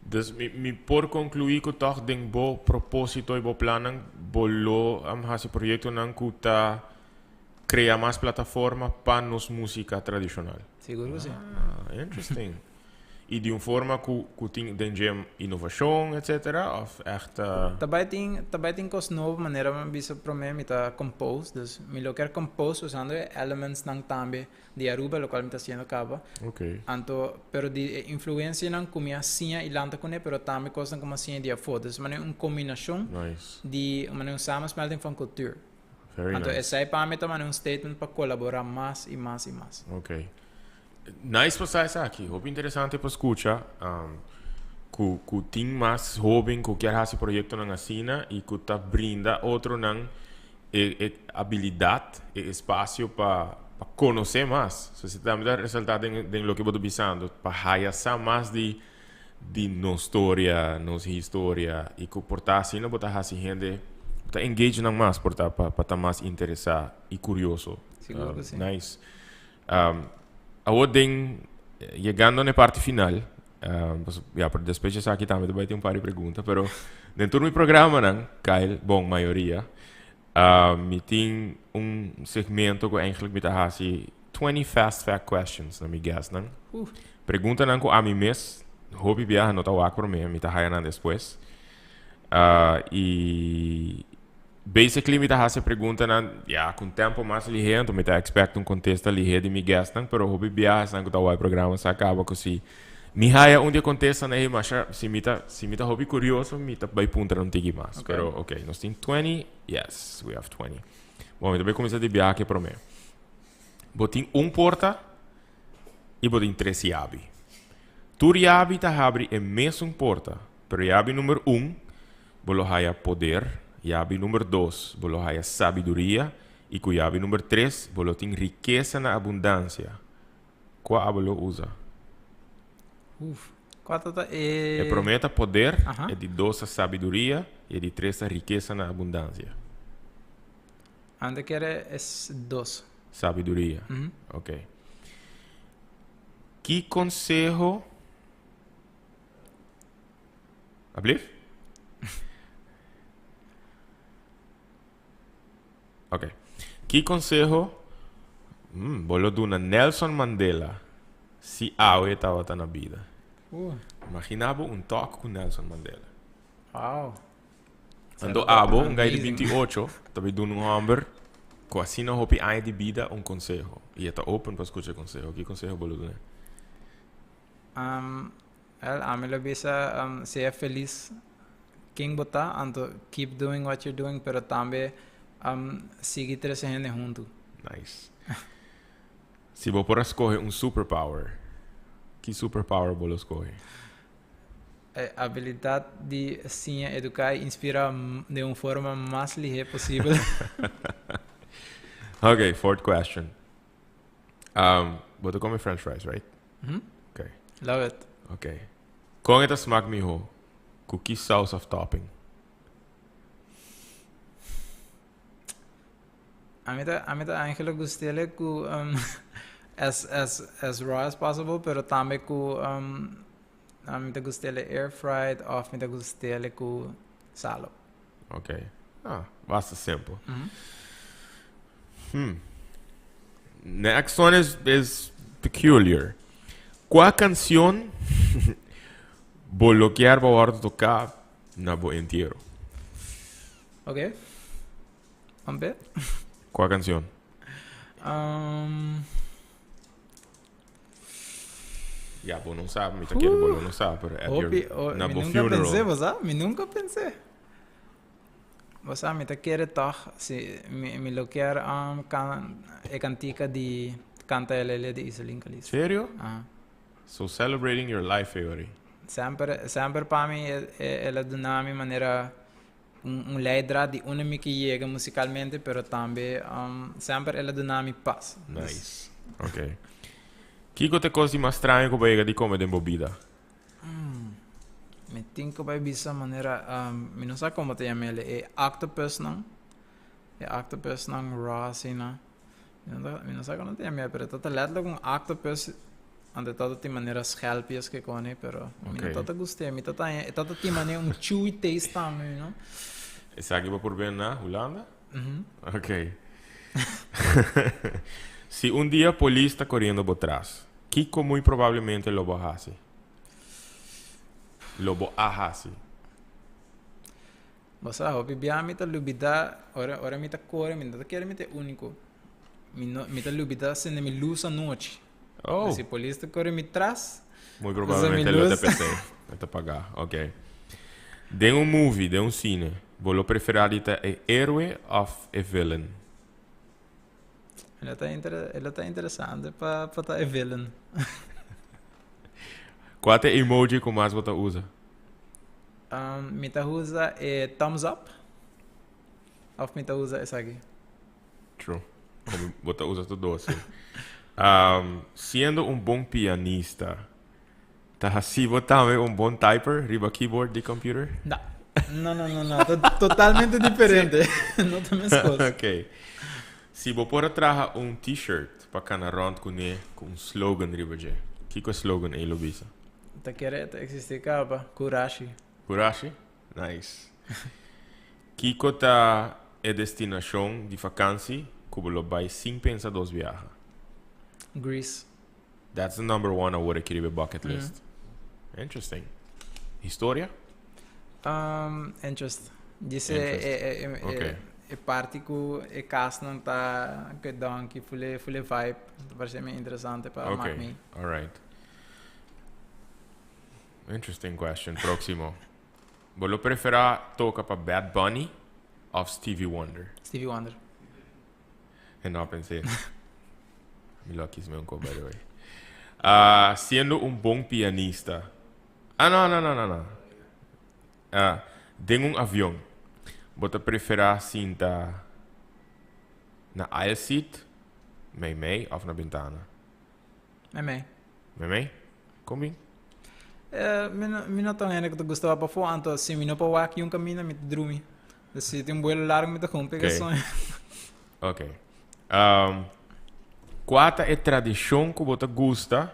Speaker 1: Dus mi mi por conclui cu toch den bo proposito y bo plannan bo lo haci proyectonan cu ta crea mas plataforma pa nos musica tradicional.
Speaker 2: Sigur cu si.
Speaker 1: Ah, interesting. Y di un forma cu tin den dje innovacion, etcetera, of echt?
Speaker 2: Ta bay tin, ta bay tin cos nobo, manera mi a bisa prome, mi ta compose, dus mi lo kier compose usando e elements nan tambe di Aruba, locual mi ta haciendo caba. Anto, pero di e influencianan cu mi a siña y lanta cune, pero tambe cosnan cu mi a siña di afo. Dus manera un combinacion di, manera un samensmelting van cultuur.
Speaker 1: Very
Speaker 2: Anto
Speaker 1: nice.
Speaker 2: Esey pa mi ta manera un statement pa colabora mas y mas y mas.
Speaker 1: Ok. Nice pa sa esaki. Hopi interesante pa scucha cu tin mas hoben cu kier haci proyectonan asina y cu ta brinda otronan e habilidad, e espacio pa conoce mas. So esey tambe ta resalta den loke bo ta bisando, pa haya sa mas di nos storia, nos historia y cu por ta asina bo ta haci hende, bo ta engage nan mas por ta pa ta mas interesa y curioso.
Speaker 2: Sigur cu si.
Speaker 1: Nice. Awor den yegando na e parti final, ya, pero despues di esaki tambe ta bai tin un par di pregunta, pero den tur mi programanan, Kyle, bon, mayoria, mi tin un segmento ku eigenlijk mi ta hasi 20 fast fact questions na mi guestnan. Preguntanan ku ami mes hopi biaha no ta wak promé, mi ta haya nan despues. I basically mi ta hasi e preguntanan, ya, ku un tempo mas lihé, anto mi ta expect un kontesta lihé di mi guestnan, pero hopi biaha esnan ku ta wak e programa sa kaba ku si mi haya un di e kontestanan ei masha, si mi ta hopi kurioso, mi ta bai puntra un tiki mas. Pero ok, nos tin 20, yes, we have 20. Bon, mi ta bai kuminsá di biaha ku e promé. Bo tin un porta i bo tin tres yabi. Tur yabi ta habri e mesun porta, pero yabi number un bo lo haya poder, yabi number dos bo lo haya sabiduria i ku yabi number tres bo lo tin rikesa na abundansia. Kua abo lo usa?
Speaker 2: Uf, kua ta ta e?
Speaker 1: E promé ta poder, e di dos ta sabiduria i e di tres ta rikesa na abundansia.
Speaker 2: Ante kere es dos.
Speaker 1: Sabiduria. Ok. Ki konseho? Alblief? Ok. Ki konseho bo lo duna Nelson Mandela si awe tabata na bida? Imagina bo un talk ku Nelson Mandela. Anto abo, un guy di 28, ta bay duna un homber cu asina hopi aña di bida un conseho. Y e ta open pa scucha e conseho. Ki conseho bo lo duna?
Speaker 2: Wel, ami lo bisa sea feliz ken bo ta, anto keep doing what you're doing, pero tambe sigui trece hende hunto.
Speaker 1: Nice. Si bo por a scoge un superpower, ki superpower bo lo scoge?
Speaker 2: E abilidad di siña, educa y inspira den un forma mas lihe posibel.
Speaker 1: Ok, fourth question. Bo ta come french fries, right?
Speaker 2: Mhm.
Speaker 1: Ok.
Speaker 2: Love it.
Speaker 1: Ok. Con e ta smaak miho? Cu ki saus of topping?
Speaker 2: Ami ta eigenlijk gustele cu as raw as possible, pero tambe cu ami ta gustele air fried of mi ta gustele cu salo.
Speaker 1: Ok. Ah, basta simple. Next one is peculiar. Cua cancion bo lo kier pa wordo toca na bo entiero?
Speaker 2: Ok. Un bit.
Speaker 1: Cua cancion? Ya, bo no sabe, mi ta kere bo no sabe, pero at your,
Speaker 2: Hopi, oh,
Speaker 1: na
Speaker 2: mi
Speaker 1: bo
Speaker 2: nunca
Speaker 1: funeral.
Speaker 2: pensé, bo sa? Mi nunca pensé. Bo sa, mi ta kere toch, si, mi lo kier e cantica di Canta LL di Iselin Calixto.
Speaker 1: Serio?
Speaker 2: Ah.
Speaker 1: So celebrating your life, Eori.
Speaker 2: Semper, semper pa mi, el a duna mi manera un leidraad di unda mi ke yega musicalmente, pero tambe semper el a duna mi pas.
Speaker 1: Nice. Ok. Kiko ta e cos di mas straño cu bo a yega di come den bo bida?
Speaker 2: Mi tin cu bay bisa manera, mi no sa como ta yama el, e octopusnan. E octopusnan raw asina. Mi no sa como ta yama el, pero ta letterlijk un octopus. Anto ta tin manera schelpjes ke kone, pero mi no ta gusta. Mi ta taña, e ta tin manera un chewy taste tambe, you know.
Speaker 1: Esaki bo por ben na Hulanda?
Speaker 2: Mhm.
Speaker 1: Ok. Si un dia polis ta coriendo bo tras, kico muy probablemente lo bo haci? Lo bo a hasi.
Speaker 2: Bo sa, hopi bia mi ta lubida, ora, ora mi ta kore, mi no ta kere mi ta e úniko. Mi no, mi ta lubida sende mi lus anochi.
Speaker 1: Oh.
Speaker 2: Si polis ta kore mi tras,
Speaker 1: Muy
Speaker 2: usa mi
Speaker 1: probablemente lo ta
Speaker 2: lus.
Speaker 1: p'esei. Lo ta pagá. Ok. Den un movie, den un cine, bo lo preferá di ta e héroe òf e villain?
Speaker 2: E lo ta inter, e lo ta interesante pa, pa ta e villain.
Speaker 1: Kua ta e emoji ku mas bo ta usa?
Speaker 2: Mi ta usa e thumbs up of mi ta usa esaki.
Speaker 1: True. Como bo ta usa tur dos, sí. Siendo un bon pianista, ta haci bo tambe un bon typer riba keyboard di computer?
Speaker 2: No. No, no, no, no. Ta totalmente diferente. No ta mescos.
Speaker 1: Ok. Si bo por a traha un t-shirt pa cana rond cune cu un slogan riba dje, kico e slogan ey lo bisa?
Speaker 2: Ta kere ta existi caba. Curashi.
Speaker 1: Curashi? Nice. Kico ta e destinacion di vakantie cu bo lo bay sin pensa dos biaha?
Speaker 2: Greece.
Speaker 1: That's the number one awor aki riba e bucket list. Interesting. Historia?
Speaker 2: Interest. Dice
Speaker 1: Interest.
Speaker 2: e, e, e,
Speaker 1: Ok.
Speaker 2: e parti cu e casnan ta cu e donkey, fule, fule vibe. Ta parece mi interesante pa
Speaker 1: Ok,
Speaker 2: mak mi.
Speaker 1: alright. Interesting question. Próximo. Bo lo prefera toca pa Bad Bunny of Stevie Wonder?
Speaker 2: Stevie Wonder.
Speaker 1: E no pensé. Mi lo kies me un by the way. Ah, siendo un bon pianista. Ah, no, no, no, no, no. Ah, den un avion. Bo ta prefera sinta na aisle seat, mei mei of na bentana?
Speaker 2: Mei mei.
Speaker 1: Mei mei? Kon bin?
Speaker 2: Eh, mi no, mi no ta un hende ku ta gusta wak pafó, anto si mi no por wak yun kaminda mi ta drumi. Dus si tin un buelo largu mi ta kon pega
Speaker 1: Ok.
Speaker 2: soño.
Speaker 1: Ok. Um, kua ta e tradishon ku bo ta gusta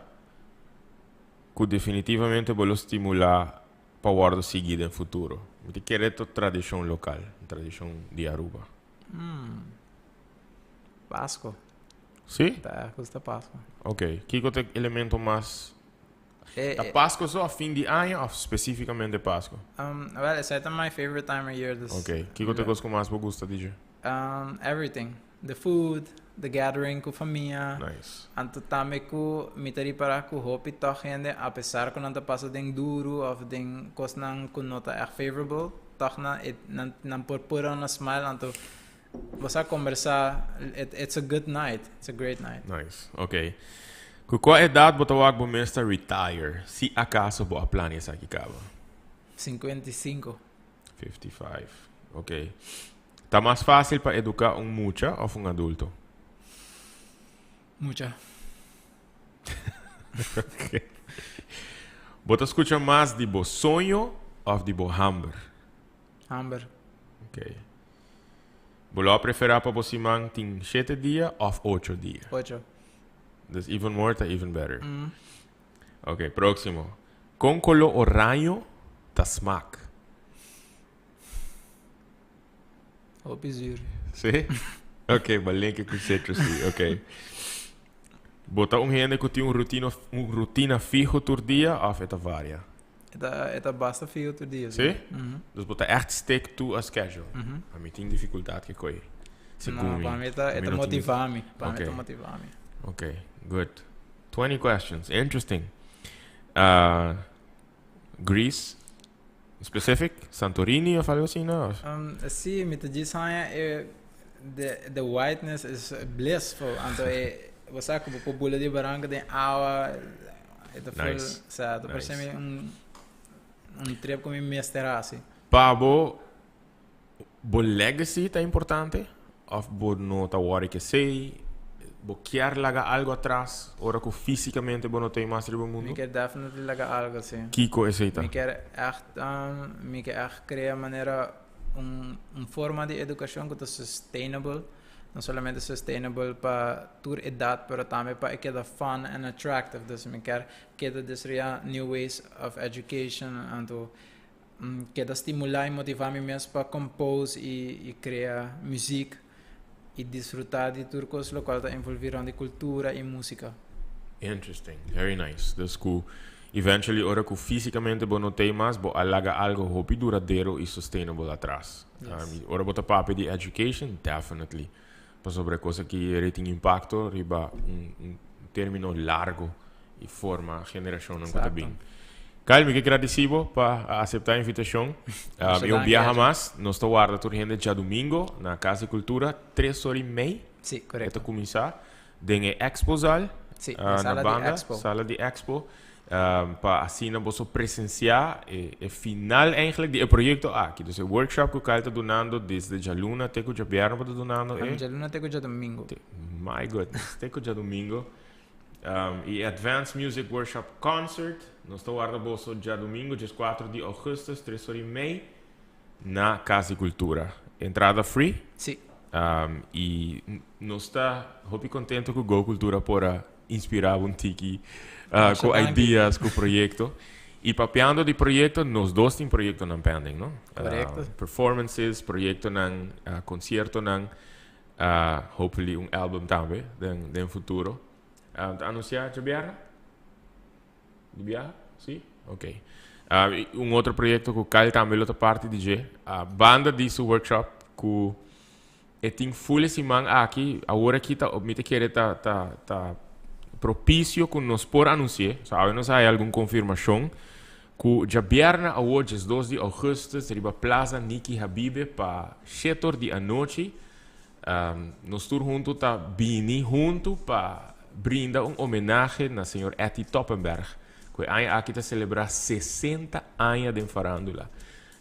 Speaker 1: ku definitivamente bo lo stimulá pa wòrdu sigui den futuro? Mi ta kere ta tradishon lokal, un tradishon di Aruba.
Speaker 2: Mm. Pasco.
Speaker 1: Sí?
Speaker 2: Ta gusta Pasco.
Speaker 1: Ok. Kiko ta e elemento mas
Speaker 2: Eh,
Speaker 1: Ta
Speaker 2: eh,
Speaker 1: Pasco so of fin di aña of specificamente Pasco?
Speaker 2: Well, esei ta my favorite time of year, dus.
Speaker 1: Ok. Kiko ta e kos ku mas bo gusta di dje?
Speaker 2: Everything. The food, the gathering ku famia.
Speaker 1: Nice.
Speaker 2: Anto tambe ku mi ta ripará ku hopi tòg hende apesar ku nan ta pasa den duru of den kosnan ku no ta ègt favorable, tòg nan e nan nan por put on a smile anto Bo sa kombersá, it it's a good night, it's a great night.
Speaker 1: Nice, ok. Ku kua edat bo ta wak bo mes ta retire, si akaso bo a plania esaki kaba?
Speaker 2: 55.
Speaker 1: 55, ok. Ta mas fásil pa eduká un mucha òf un adulto?
Speaker 2: Mucha.
Speaker 1: Ok. Bo ta skucha mas di bo soño òf di bo hamber?
Speaker 2: Hamber.
Speaker 1: Ok. Bo lo a preferá pa bo siman tin shete dia òf ocho dia?
Speaker 2: Ocho.
Speaker 1: Dus even more ta even better. Ok, próximo. Kon koló oraño ta smak?
Speaker 2: Hopi zuur.
Speaker 1: Sí? Ok, bo linke ku citrusy. Ok. Bo ta un hende ku tin un rutina, un rutina fiho tur dia òf e ta varia?
Speaker 2: E ta, e ta basta fiho tur dia,
Speaker 1: Sí?
Speaker 2: Mhm.
Speaker 1: Dus bo ta echt stick to a schedule.
Speaker 2: Mhm.
Speaker 1: Ami tin dificultad ke koe. Segun
Speaker 2: No,
Speaker 1: mi.
Speaker 2: pa mi ta, e
Speaker 1: Mi
Speaker 2: ta
Speaker 1: no tin
Speaker 2: motiva mi. Pa mi
Speaker 1: Ok.
Speaker 2: ta motiva mi.
Speaker 1: Ok, good. 20 questions. Interesting. Uh, Greece? Specific? Santorini of algo asina? Of?
Speaker 2: Sí, mi ta djis haña e the, the whiteness is blissful. Anto e, bo sa ku bo por bula di baranka den awa, e ta full,
Speaker 1: Nice.
Speaker 2: sa, ta parse
Speaker 1: Nice.
Speaker 2: mi un, un trip ku mi mester hasi.
Speaker 1: Pa bo, bo legacy ta importante? Of bo no ta worry ke esei? Bo kier laga algo atras ora ku físikamente bo no ta ei mas riba
Speaker 2: Mi
Speaker 1: mundu?
Speaker 2: kier definitely laga algo, sí.
Speaker 1: Kiko esei ta?
Speaker 2: Mi kier ègt, mi kier ègt krea manera un, un forma di edukashon ku ta sustainable, no solamente sustainable pa tur edat, pero tambe pa e keda fun and attractive. Dus mi kier keda desaroyá new ways of education, anto Keda stimulá i motivá mi mes pa compose i krea muziek i disfrutá di tur kos lokual ta envolví rònt di kultura i músika.
Speaker 1: Interesting, very nice. Dus ku Eventually ora ku físikamente bo no t'ei mas, bo a laga algo hopi duradero i sustainable atras.
Speaker 2: Yes.
Speaker 1: Ora bo ta papia di education, definitely. Pasobra e kos aki e tin impakto riba un término largo i forma generashonnan ku ta bin. Kyle, mi ke gradisí bo pa a aseptá e invitashon. I un biaha mas, nos ta warda tur hende djadumingo na Kas di Kultura, tres ora i mei.
Speaker 2: Sí, korekto.
Speaker 1: E ta kuminsá den e Expo-zaal.
Speaker 2: Sí, den sala di Expo.
Speaker 1: Sala di Expo. Pa asina boso presenciá e final eigenlijk di e proyecto aki. Dus e workshop ku Kyle ta dunando desde djaluna te ku djabièrnè bo ta dunando e?
Speaker 2: Djaluna te ku djadomingo.
Speaker 1: My goodness, te ku djadomingo. I e Advanced Music Workshop Concert, nos ta warda boso djadomingo dieskuater di augustus, tres ora i mei, na Kas di Kultura. Entrada free.
Speaker 2: Sí.
Speaker 1: I nos ta hopi kontento ku Go Kultura por a inspirá bo un tiki ku ideas, ku proyekto. I papiando di proyekto, nos dos tin proyektonan pending, no?
Speaker 2: Korekto.
Speaker 1: Performances, proyektonan, konsiertonan, hopefully un album tambe den futuro. Ta anunsiá djabièrnè? Di biaha? Sí? Ok. Un otro proyekto ku Kyle tambe lo ta parti di dje, banda di su workshop ku E tin full e siman aki, awor aki ta, mi ta kere ta, ta, ta propicio cu nos por anunci'e, so awe nos a haya algun confirmacion, cu djabièrnè awor 12 di augustus riba Plaza Nicky Habibe pa shetor di anochi, nos tur hunto ta bini hunto pa brinda un homenahe na señor Etty Toppenberg, cu e aña aki ta celebra 60 aña den farandula.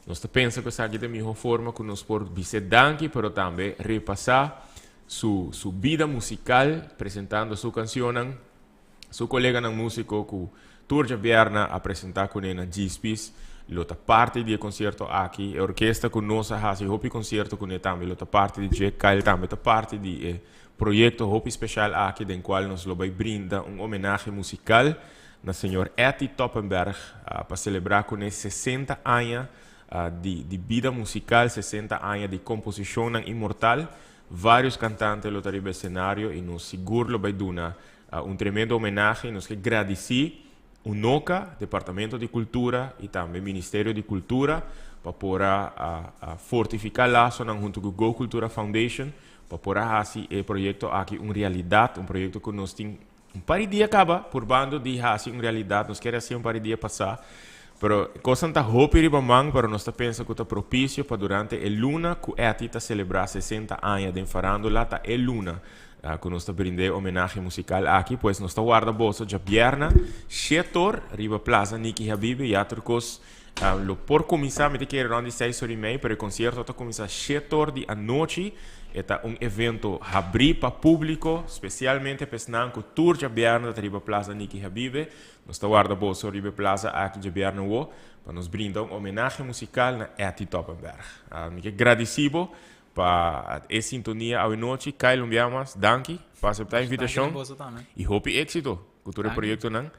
Speaker 1: Nos ta pensa ku esaki ta e mihó forma ku nos por bis'é danki pero tambe repasá su su bida musikal presentando su kansionnan. Su koleganan músiko ku tur djabièrnè a presentá kuné na Djispis lo ta parti di e konsierto aki. E orkesta ku nos a hasi hopi konsierto kuné tambe lo ta parti di dje. Kyle tambe ta parti di e proyekto hopi speshal aki den kual nos lo bai brinda un homenahe musikal na señor Etty Toppenberg pa selebrá kuné 60 aña di di bida musikal, 60 aña di komposishonnan inmortal. Vários kantante lo ta riba esenario i nos sigur lo bai duna un tremendo homenahe i nos ke gradisí UNOCA, Departamento di Kultura i tambe Ministerio di Kultura pa por a fortifiká lasonan huntu ku Go Kultura Foundation pa por a hasi e proyekto aki un realidat, un proyekto ku nos tin Un par di dia kaba purbando di hasi un realidat, nos kere hasi un par di dia pasá, pero kosnan ta hopi riba man, pero nos ta pensa ku ta propisio pa durante e luna ku Etty ta selebrá 60 aña den farándula ta e luna ku nos ta brind'é e homenahe musikal aki, pues nos ta warda boso djabièrnè shetor riba Plaza Nicky Habibi, ya tur kos lo por kuminsá, mi ta kere rònt di seis ora i mei, pero e konsierto ta kuminsá shetor di anochi. E ta un evento habrí pa públiko, spesialmente pa esnan ku tur djabièrnè ta riba Plaza Nicky Habibe. Nos ta warda boso riba e plaza aki djabièrnè awo pa nos brinda un homenahe musikal na Etty Toppenberg. Mi ke gradisí bo pa e sintonia awe nochi. Kyle, un bia mas, danki pa aseptá e invitashon i hopi éksito ku tur e proyektonan.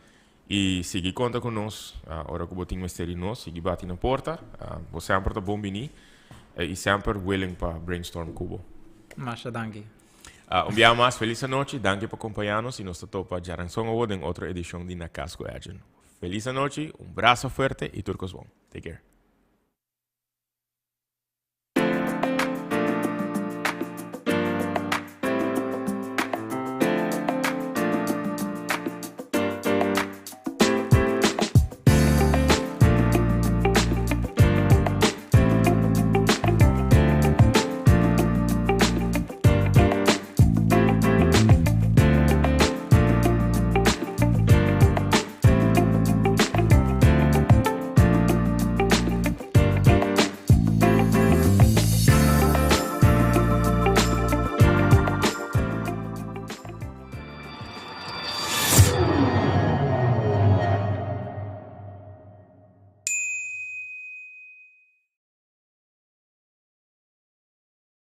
Speaker 1: I sigui konta ku nos ora ku bo tin mester di nos, sigui bati na porta. Bo semper ta bon bini i semper willing pa brainstorm ku bo.
Speaker 2: Masha danki.
Speaker 1: Un biaha mas, felis anochi, danki pa kompañá nos i nos ta topa djaranson awo den otro edishon di Na Cas ku Edjean. Felis anochi, un brasa fuerte i tur kos bon. Take care.